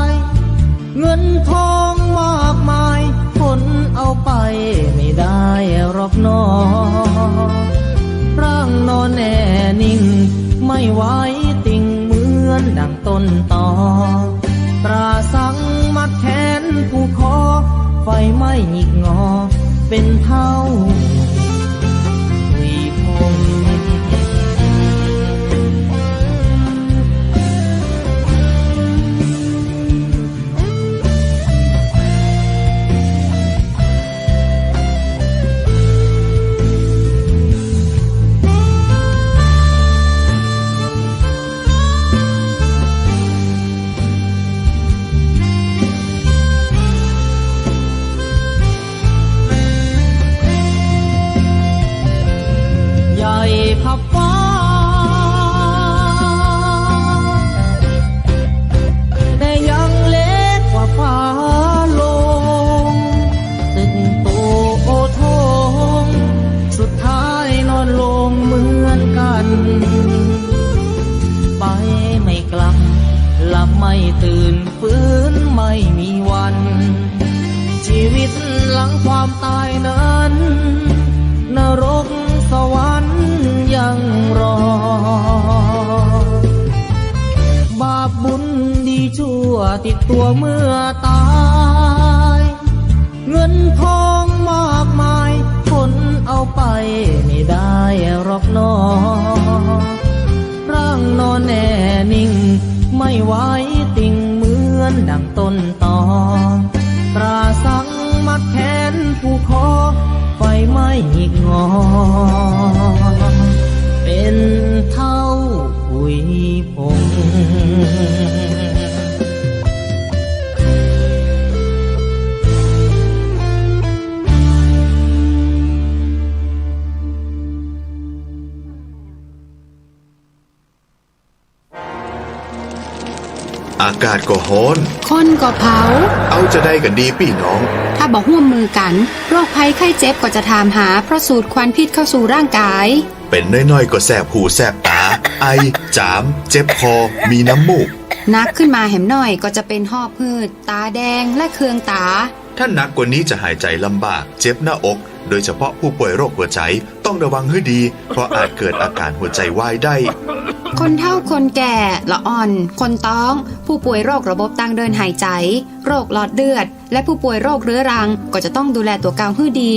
ย เงินทองมากมาย ขนเอาไปไม่ได้หรอกหนอ ร่างนอนแน่นิ่ง ไม่ไหวติงเหมือนดังต้นตอ ตราสังมัดแขนผูกคอ ไฟไหม้หงิกงอ เป็นเท่าหุยผง ใหญ่ขับฟ้า แต่ยังเล็กกว่าฟ้าลง ตึกโตโอโถง สุดท้ายนอนลงเหมือนกั๋น ไปไม่กลับ หลับไม่ตื่น ฟื้นไม่มีวัน ชีวิตหลังความตายนั้น นรกสวรรค์ยังรอ บาปบุญดีชั่วติดตัวเมื่อตาย เงินทองมากมาย ขนเอาไปไม่ได้หรอกหนอ ร่างนอนแน่นิ่ง ไม่ไหวติงเหมือนดังต้นตอ ตราสังมัดแขนผูกคอ ไฟไหม้หงิกงอ เป็นเท่าหุยผง อากาศก็ฮ้อน คนก็เผา เอาจะใดกั๋นดีปี้น้อง ถ้าบ่ฮ่วมมือกั๋น โรคภัยไข้เจ็บก็จะถามหา เพราะสูดควันพิษเข้าสู่ร่างกาย เป๋นน้อยๆ ก็แสบหูแสบต๋า ไอ จ๋าม เจ็บคอ มีน้ำมูก หนักขึ้นมาแหมหน่อยก็จะเป๋นหอบหืด ต๋าแดง และเคืองต๋า ถ้าหนักกว่านี้จะหายใจลำบาก เจ็บหน้าอก โดยเฉพาะผู้ป่วยโรคหัวใจ ต้องระวังหื้อดี เพราะอาจเกิดอาการหัวใจวายได้ คนเฒ่าคนแก่ ละอ่อน คนต๊อง ผู้ป่วยโรคระบบตางเดินหายใจ๋ โรคหลอดเลือด และผู้ป่วยโรคเรื้อรัง ก็จะต้องดูแลตั๋วเก่าหื้อดี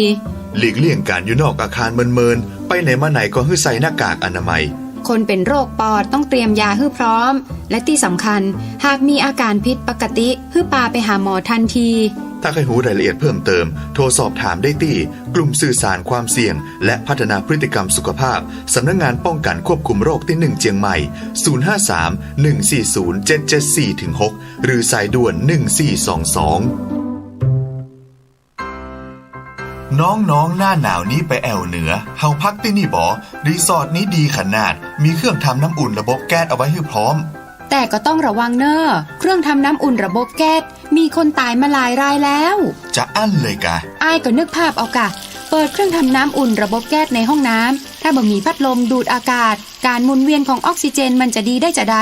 หลีกเลี่ยงก๋านอยู่นอกอาคารเมินๆ ไปไหนมาไหนก็หื้อใส่หน้ากากอนามัย คนเป๋นโรคปอดต้องเตรียมยาหื้อพร้อม และตี้สำคัญ หากมีอาก๋านผิดปกติ หื้อปาไปหาหมอตันที ถ้าใค่ฮู้รายละเอียดเพิ่มเติม โทรสอบถามได้ตี้ กลุ่มสื่อสารความเสี่ยง และพัฒนาพฤติกรรมสุขภาพ สำนักงานป้องกันควบคุมโรคตี้หนึ่งเจียงใหม่ ศูนย์ห้าสาม หนึ่งสี่ศูนย์ เจ็ดเจ็ดสี่ ถึง หก หรือสายด่วน หนึ่งสี่สองสอง น้องๆ หน้าหนาวนี้ไปแอ่วเหนือ เฮาพักตี้นี่บ่ รีสอร์ทนี้ดีขนาด มีเครื่องทำน้ำอุ่นระบบแก๊สเอาไว้หื้อพร้อม แต่ก็ต้องระวังเน่อ เครื่องทำน้ำอุ่นระบบแก๊ส มีคนต๋ายมาหลายรายแล้ว จะอั้นเลยกา อ้ายก็นึกภาพเอากา เปิดเครื่องทำน้ำอุ่นระบบแก๊สในห้องน้ำ ถ้าบ่มีพัดลมดูดอากาศ ก๋านหมุนเวียนของออกซิเจนมันจะดีได้จาใด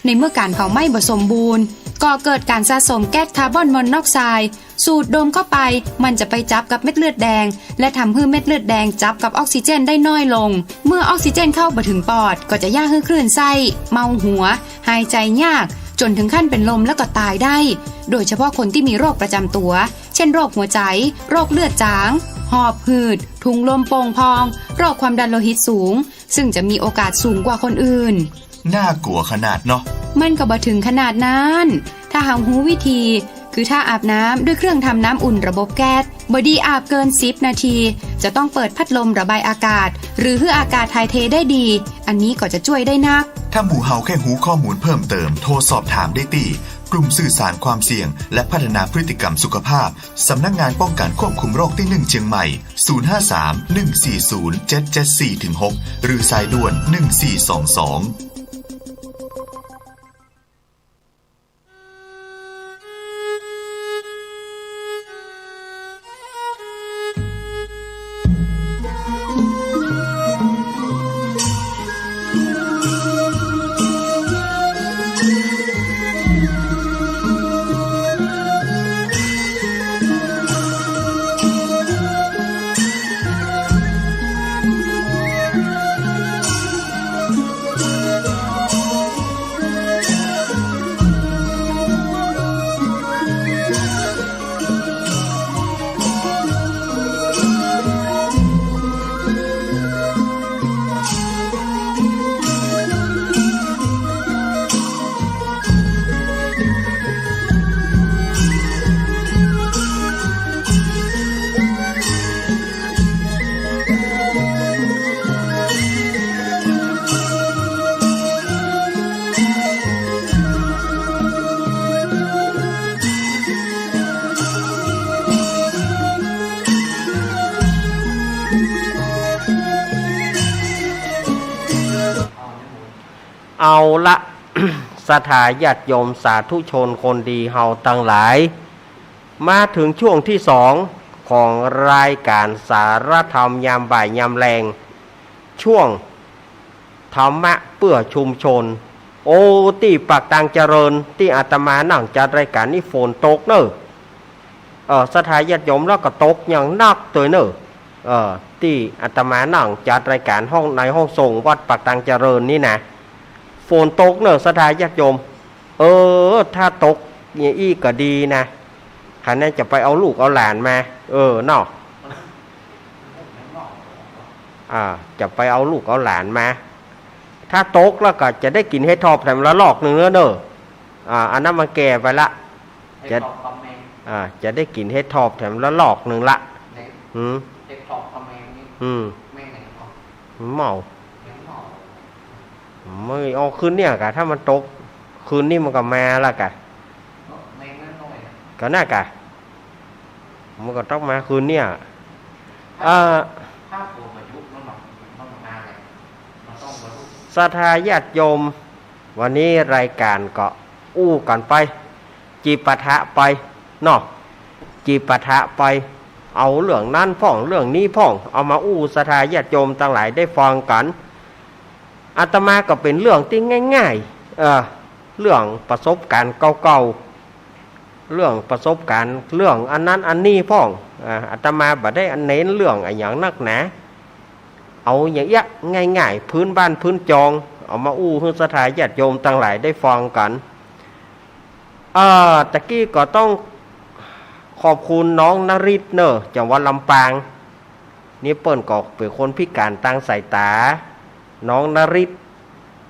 ในเมื่อก๋านเผาไหม้บ่สมบูรณ์ ก่อเกิดก๋านสะสมแก๊สคาร์บอนมอนอกไซด์ สูดดมเข้าไป มันจะไปจับกับเม็ดเลือดแดง และทำหื้อเม็ดเลือดแดงจับกับออกซิเจนได้น้อยลง เมื่อออกซิเจนเข้าบ่ถึงปอด ก็จะเยียะหื้อคลื่นไส้ เมาหัว หายใจ๋ยาก จ๋นถึงขั้นเป๋นลมแล้วก็ต๋ายได้ โดยเฉพาะคนตี้มีโรคประจ๋ำตั๋ว เช่น โรคหัวใจ๋ โรคเลือดจาง หอบหืด ถุงลมโป่งพอง โรคความดันโลหิตสูง ซึ่งจะมีโอกาสสูงกว่าคนอื่น น่ากลัวขนาดเนาะ มันก็บ่ถึงขนาดนั้น ถ้าเฮาฮู้วิธี คือถ้าอาบน้ำด้วยเครื่องทำน้ำอุ่นระบบแก๊ส บ่ดีอาบเกินสิบนาที จะต้องเปิดพัดลมระบายอากาศ หรือหื้ออากาศถ่ายเทได้ดี อันนี้ก็จะจ้วยได้นัก ถ้าหมู่เฮาใค่ฮู้ข้อมูลเพิ่มเติม โทรสอบถามได้ตี้ กลุ่มสื่อสารความเสี่ยง และพัฒนาพฤติกรรมสุขภาพ สำนักงานป้องกันควบคุมโรคตี้หนึ่งเจียงใหม่ ศูนย์ห้าสาม หนึ่งสี่ศูนย์ เจ็ดเจ็ดสี่ ถึง หก หรือสายด่วน หนึ่งสี่สองสอง เอาละ ศรัทธาญาติโยมสาธุชนคนดีเฮาตังหลาย มาเถิงช่วงตี้สองของรายก๋านสารธรรมยามบ่ายยามแลง ช่วงธรรมะเปื้อชุมชน โอ้ ตี้ปากตางเจริญ ตี้อาตมานั่งจัดรายก๋านนี่ฝนตกเน่อ เออ ศรัทธาญาติโยม แล้วก็ตกอย่างหนักตวยเน่อ เออ ตี้อาตมานั่งจัดรายก๋านห้อง ในห้องส่งวัดปากตางเจริญนี่นะ ฝนตกเน่อ ศรัทธาญาติโยม เออ ถ้าตกอย่างอี้ก็ดีนะ คันนั้นจะไปเอาลูกเอาหลานมา เออ เนาะ อ่า จะไปเอาลูกเอาหลานมา ถ้าตกแล้วก็จะได้กิ๋นเห็ดถอบแถมละลอกนึ่งแล้วเน่อ อ่า อันนั้นมันแก่ไปละ จะ เห็ดถอบคอมเมนต์ อ่า จะได้กิ๋นเห็ดถอบแถมละลอกนึ่งละ เนี่ย หืม เห็ดถอบคอมเมนต์นี่ อืม แม่งไหนเนาะ เมา แม่งเมา ไม่ออกคืนเนี่ยกะ ถ้ามันตก คืนนี้มันก็มาละกะ เออ แม่งนั่นหน่อยอะ ก็น่ากะ มันก็ต้องมาคืนเนี่ย ถ้า เอ่อ ถ้าฝนมายุบแล้วมัน มันมาแหละ มันต้องมายุบ ศรัทธาญาติโยม วันนี้รายก๋านก็อู้กั๋นไป จิปาถะไป เนาะ จิปาถะไป เอาเรื่องนั้นพ่อง เรื่องนี้พ่อง เอามาอู้ศรัทธาญาติโยมตังหลายได้ฟังกั๋น อาตมาก็เป๋นเรื่องตี้ง่ายๆ เออ เรื่องประสบก๋ารณ์เก่าๆ เรื่องประสบก๋ารณ์ เรื่องอันนั้นอันนี้พ่อง อ่า อาตมาบ่ได้เน้นเรื่องอะหยังนักหนา เอาอย่างเอี้ย ง่ายๆ พื้นบ้านพื้นจอง เอามาอู้หื้อศรัทธาญาติโยมตังหลายได้ฟังกั๋น เอ่อ ตะกี้ก็ต้องขอบคุณน้องนฤทธิ์เน่อ จากวัดลำปาง นี่เปิ้นก็เป๋นคนพิก๋านตางสายต๋า น้องนฤทธิ์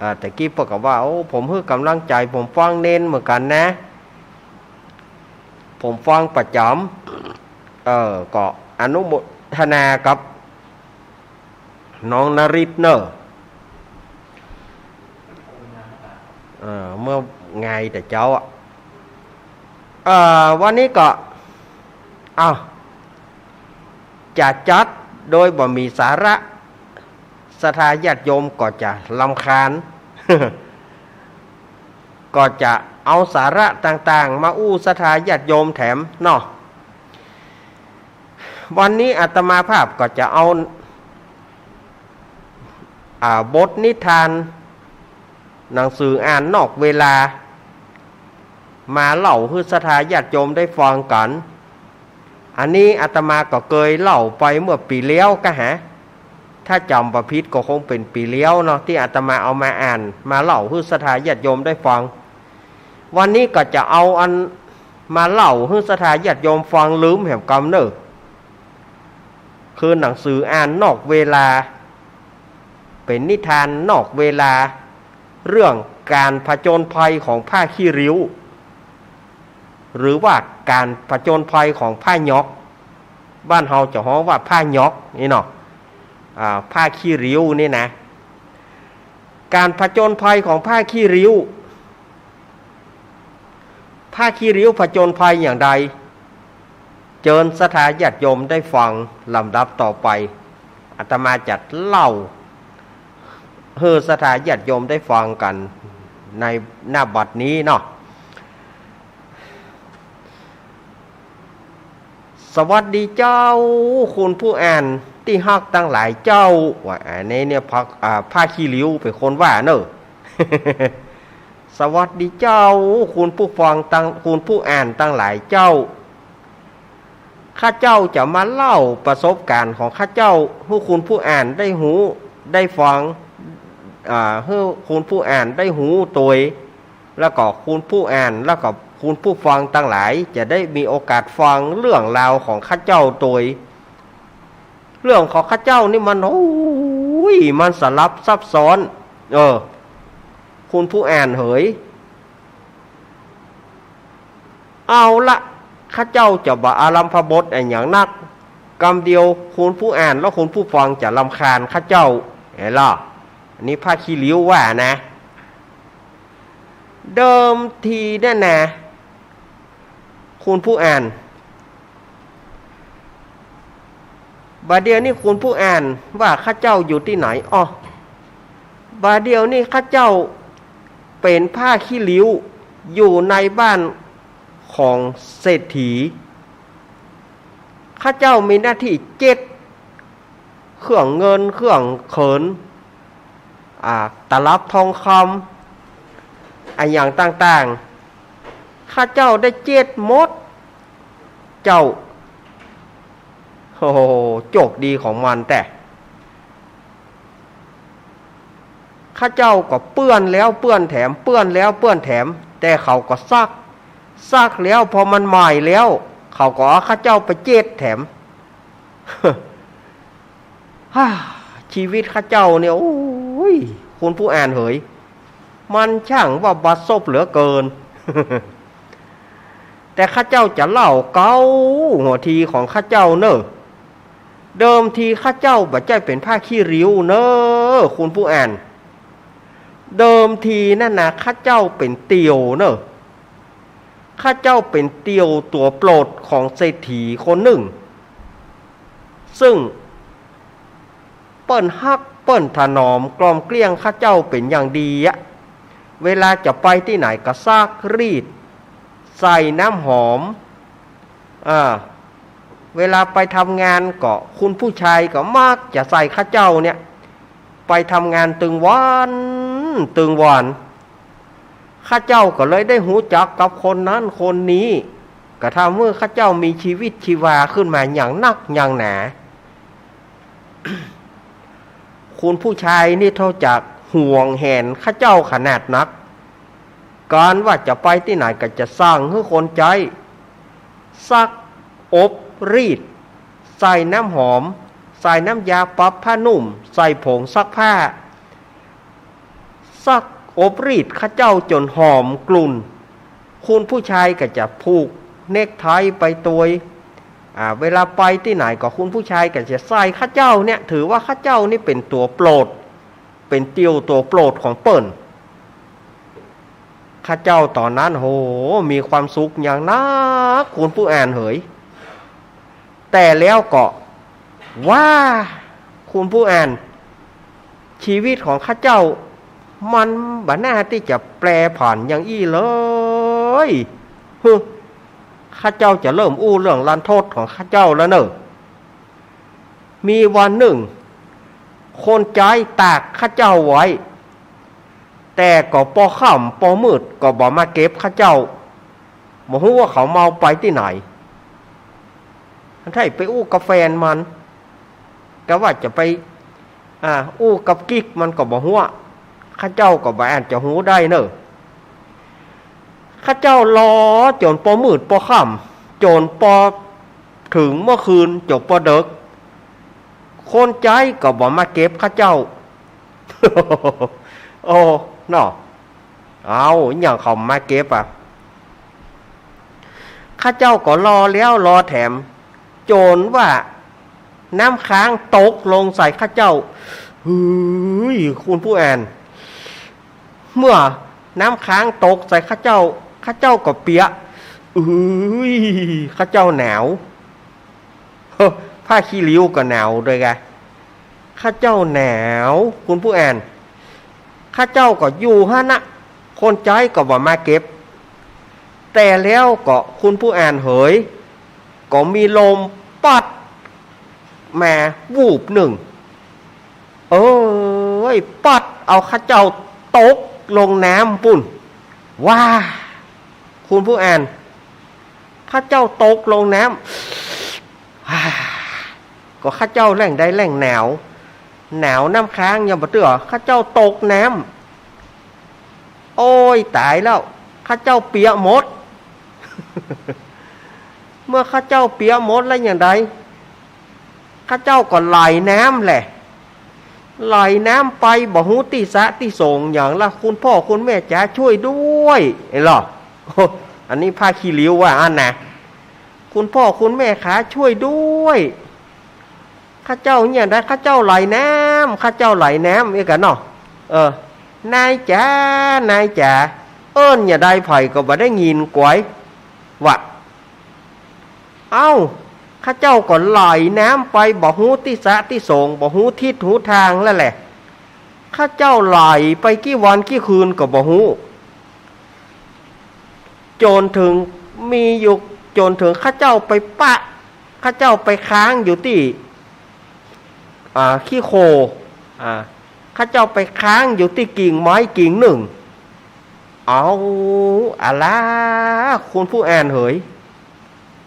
อ่า ตะกี้เปิ้นก็ว่า โอ้ ผมหื้อก๋ำลังใจ๋ ผมฟังเณรเหมือนกั๋นนะ ผมฟังประจ๋ำ เออ ก็อนุโมทนากับน้องนฤทธิ์เน่อ เออ เมื่อไงแต่เจ๊าอะ เอ่อ วันนี้ก็ อ้าว จะจัดโดยบ่มีสาระ ศรัทธาญาติโยมก็จะรำคาญ ก็จะเอาสาระต่างๆ มาอู้ศรัทธาญาติโยมแถมเนาะ วันนี้อาตมาภาพก็จะเอา อ่า บทนิทาน หนังสืออ่านนอกเวลา มาเล่าหื้อศรัทธาญาติโยมได้ฟังกั๋น อันนี้อาตมาก็เกยเล่าไปเมื่อปี๋แล้วกะหา ถ้าจ๋ำบ่ผิดก็คงเป๋นปี๋แล้วเนาะ ตี้อาตมาเอามาอ่าน มาเล่าหื้อศรัทธาญาติโยมได้ฟัง วันนี้ก็จะเอาอันมาเล่าหื้อศรัทธาญาติโยมฟังลืมแหมกำเน่อ คือหนังสืออ่านนอกเวลา เป๋นนิทานนอกเวลา เรื่องก๋านผจญภัยของผ้าขี้ริ้ว หรือว่าก๋านผจญภัยของผ้าหยอก บ้านเฮาจะฮ้องว่าผ้าหยอกนี่เนาะ อ่า ผ้าขี้ริ้วนี่นะ ก๋านผจญภัยของผ้าขี้ริ้ว ผ้าขี้ริ้วผจญภัยอย่างใด เจิญศรัทธาญาติโยมได้ฟังลำดับต่อไป อาตมาจะเล่าหื้อศรัทธาญาติโยมได้ฟังกั๋นในหน้าบัดนี้เนาะ สวัสดีเจ้า คุณผู้อ่านตี้ฮักตังหลายเจ้า ว่าอันนี้เนี่ย ผ้า อ่า ผ้าขี้ริ้วเป๋นคนว่าเน่อ สวัสดีเจ้า คุณผู้ฟังตัง คุณผู้อ่านตังหลายเจ้า ข้าเจ้าจะมาเล่าประสบก๋ารณ์ของข้าเจ้าหื้อคุณผู้อ่านได้ฮู้ได้ฟัง อ่า หื้อคุณผู้อ่านได้ฮู้ตวย แล้วก็คุณผู้อ่าน แล้วก็คุณผู้ฟังตังหลายจะได้มีโอกาสฟังเรื่องราวของข้าเจ้าตวย เรื่องของข้าเจ้านี่มัน โอ้ย มันสลับซับซ้อน เออ คุณผู้อ่านเหย เอาละ ข้าเจ้าจะบ่อารัมภบทอะหยังนัก กำเดียวคุณผู้อ่านและคุณผู้ฟังจะรำคาญข้าเจ้า หันล่ะ อันนี้ผ้าขี้ริ้วว่านะ เดิมทีเนี่ยนะ คุณผู้อ่าน บ่าเดี่ยวนี้คุณผู้อ่านว่าข้าเจ้าอยู่ตี้ไหน อ้อ บ่าเดี่ยวนี้ข้าเจ้าเป๋นผ้าขี้ริ้วอยู่ในบ้านของเศรษฐี ข้าเจ้ามีหน้าตี้เจ็ด เครื่องเงินเครื่องเขิน อ่า ตลับทองคำ อะหยังต่างๆ ข้าเจ้าได้เจ็ดหมด เจ้า โอ้โห โจคดีของมันแต๊ ข้าเจ้าก็เปื้อนแล้วเปื้อนแถม เปื้อนแล้วเปื้อนแถม แต่เขาก็ซัก ซักแล้วพอมันใหม่แล้ว เขาก็เอาข้าเจ้าไปเจ็ดแถม ฮ่า ชีวิตข้าเจ้าเนี่ย โอ้ย คุณผู้อ่านเหย มันช่างว่าบัดซบเหลือเกิน แต่ข้าเจ้าจะเล่าเก๊าหัวทีของข้าเจ้าเน่อ เดิมทีข้าเจ้าบ่ใจ้เป๋นผ้าขี้ริ้วเน่อ คุณผู้อ่าน เดิมทีนั่นนะ ข้าเจ้าเป๋นเตียวเน่อ ข้าเจ้าเป๋นเตียวตั๋วโปรดของเศรษฐีคนนึ่ง ซึ่งเปิ้นฮักเปิ้นถนอมกล่อมเกลี้ยงข้าเจ้าเป๋นอย่างดีอะ เวลาจะไปตี้ไหนก็ซักรีด ใส่น้ำหอม อ่า เวลาไปทำงานก็คุณผู้ชายก็มักจะใส่ข้าเจ้าเนี่ย ไปทำงานตึงวัน ตึงวัน ข้าเจ้าก็เลยได้ฮู้จักกับคนนั้นคนนี้ ก็ทำหื้อข้าเจ้ามีชีวิตชีวาขึ้นมาอย่างนักอย่างหนา คุณผู้ชายนี่เท่าจัก ห่วงแหนข้าเจ้าขนาดนัก ก๋านว่าจะไปตี้ไหนก็จะสั่งหื้อคนใจ๊ซักอบรีด ใส่น้ำหอม ใส่น้ำยาปรับผ้านุ่ม ใส่ผงซักผ้า ซักอบรีดข้าเจ้าจ๋นหอมกลุ่น คุณผู้ชายก็จะผูกเน็กไทไปตวย อ่า เวลาไปตี้ไหนก็คุณผู้ชายก็จะใส่ข้าเจ้าเนี่ย ถือว่าข้าเจ้านี่เป๋นตั๋วโปรด เป๋นติวตั๋วโปรดของเปิ้น ข้าเจ้าต๋อนนั้น โห มีความสุขอย่างนัก คุณผู้อ่านเหย แต่แล้วก็ ว้า คุณผู้อ่าน ชีวิตของข้าเจ้า มันบ่น่าตี้จะแปรผันอย่างอี้เลย ฮึ ข้าเจ้าจะเริ่มอู้เรื่องรันทดของข้าเจ้าแล้วเน่อ มีวันนึ่ง คนใจ๊ตากข้าเจ้าไว้ แต่ก็ปอค่ำปอมืดก็บ่มาเก็บข้าเจ้า บ่ฮู้ว่าเขาเมาไปตี้ไหน ไถ่ไปอู้กับแฟนมัน กะว่าจะไป อ่า อู้กับกิ๊กมันก็บ่ฮู้ ข้าเจ้าก็บ่อาจจะฮู้ได้เน่อ ข้าเจ้ารอจ๋นปอมืดปอค่ำ จ๋นปอเถิงเมื่อคืน จ๋นปอเดิ็ก คนใจ๊ก็บ่มาเก็บข้าเจ้า โอ้ เนาะ เอา อะหยังเขามาเก็บอะ ข้าเจ้าก็รอแล้วรอแถม จ๋นว่าน้ำค้างตกลงใส่ข้าเจ้า เฮ้ย คุณผู้อ่าน เมื่อน้ำค้างตกใส่ข้าเจ้า ข้าเจ้าก็เปียก เฮ้ย ข้าเจ้าหนาว เฮ้อ ผ้าขี้ริ้วก็หนาวด้วยกะ ข้าเจ้าหนาว คุณผู้อ่าน ข้าเจ้าก็อยู่หั้นนะ คนใจ๊ก็บ่มาเก็บ แต่แล้วก็ คุณผู้อ่านเหย ก็มีลมปั๊ดมาวูบนึ่ง เอ้ย ปั๊ดเอาข้าเจ้าตกลงน้ำปู้น ว้า คุณผู้อ่าน ข้าเจ้าตกลงน้ำ ก็ข้าเจ้าแหล่งใดแหล่งหนาว หนาวน้ำค้างยังบ่เตื้อ ข้าเจ้าตกน้ำ โอ้ย ต๋ายแล้ว ข้าเจ้าเปียกหมด เมื่อข้าเจ้าเปียกหมดแล้วอย่างใด ข้าเจ้าก็ไหลน้ำแหละ ไหลน้ำไปบ่ฮู้ตี้สะตี้โสงหยังละ คุณพ่อคุณแม่จ๋าช่วยด้วย เห็นหรอ อันนี้ผ้าขี้ริ้วว่าอั้นนะ คุณพ่อคุณแม่ขาช่วยด้วย ข้าเจ้าเนี่ยนะ ข้าเจ้าไหลน้ำ ข้าเจ้าไหลน้ำ เอ้ยกันเนาะ เออ นายจ๋า นายจ๋า เอิ้นอย่างใดไผก็บ่ได้ยินกวย วะ เอ้า ข้าเจ้าก็ไหลน้ำไปบ่ฮู้ตี้สะตี้โสง บ่ฮู้ทิศฮู้ทางแล้วแหละ ข้าเจ้าไหลไปกี่วันกี่คืนก็บ่ฮู้ จ๋นเถิงมีอยู่ จ๋นเถิงข้าเจ้าไปปะ ข้าเจ้าไปค้างอยู่ตี้ อ่า ขี้โค อ่า ข้าเจ้าไปค้างอยู่ตี้กิ่งไม้กิ่งนึ่ง เอา อะละ คุณผู้อ่านเหย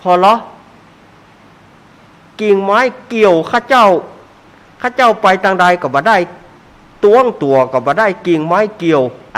พอเหรอ กิ่งไม้เกี่ยวข้าเจ้า ข้าเจ้าไปตางใดก็บ่ได้ ตวงตั๋วก็บ่ได้ กิ่งไม้เกี่ยว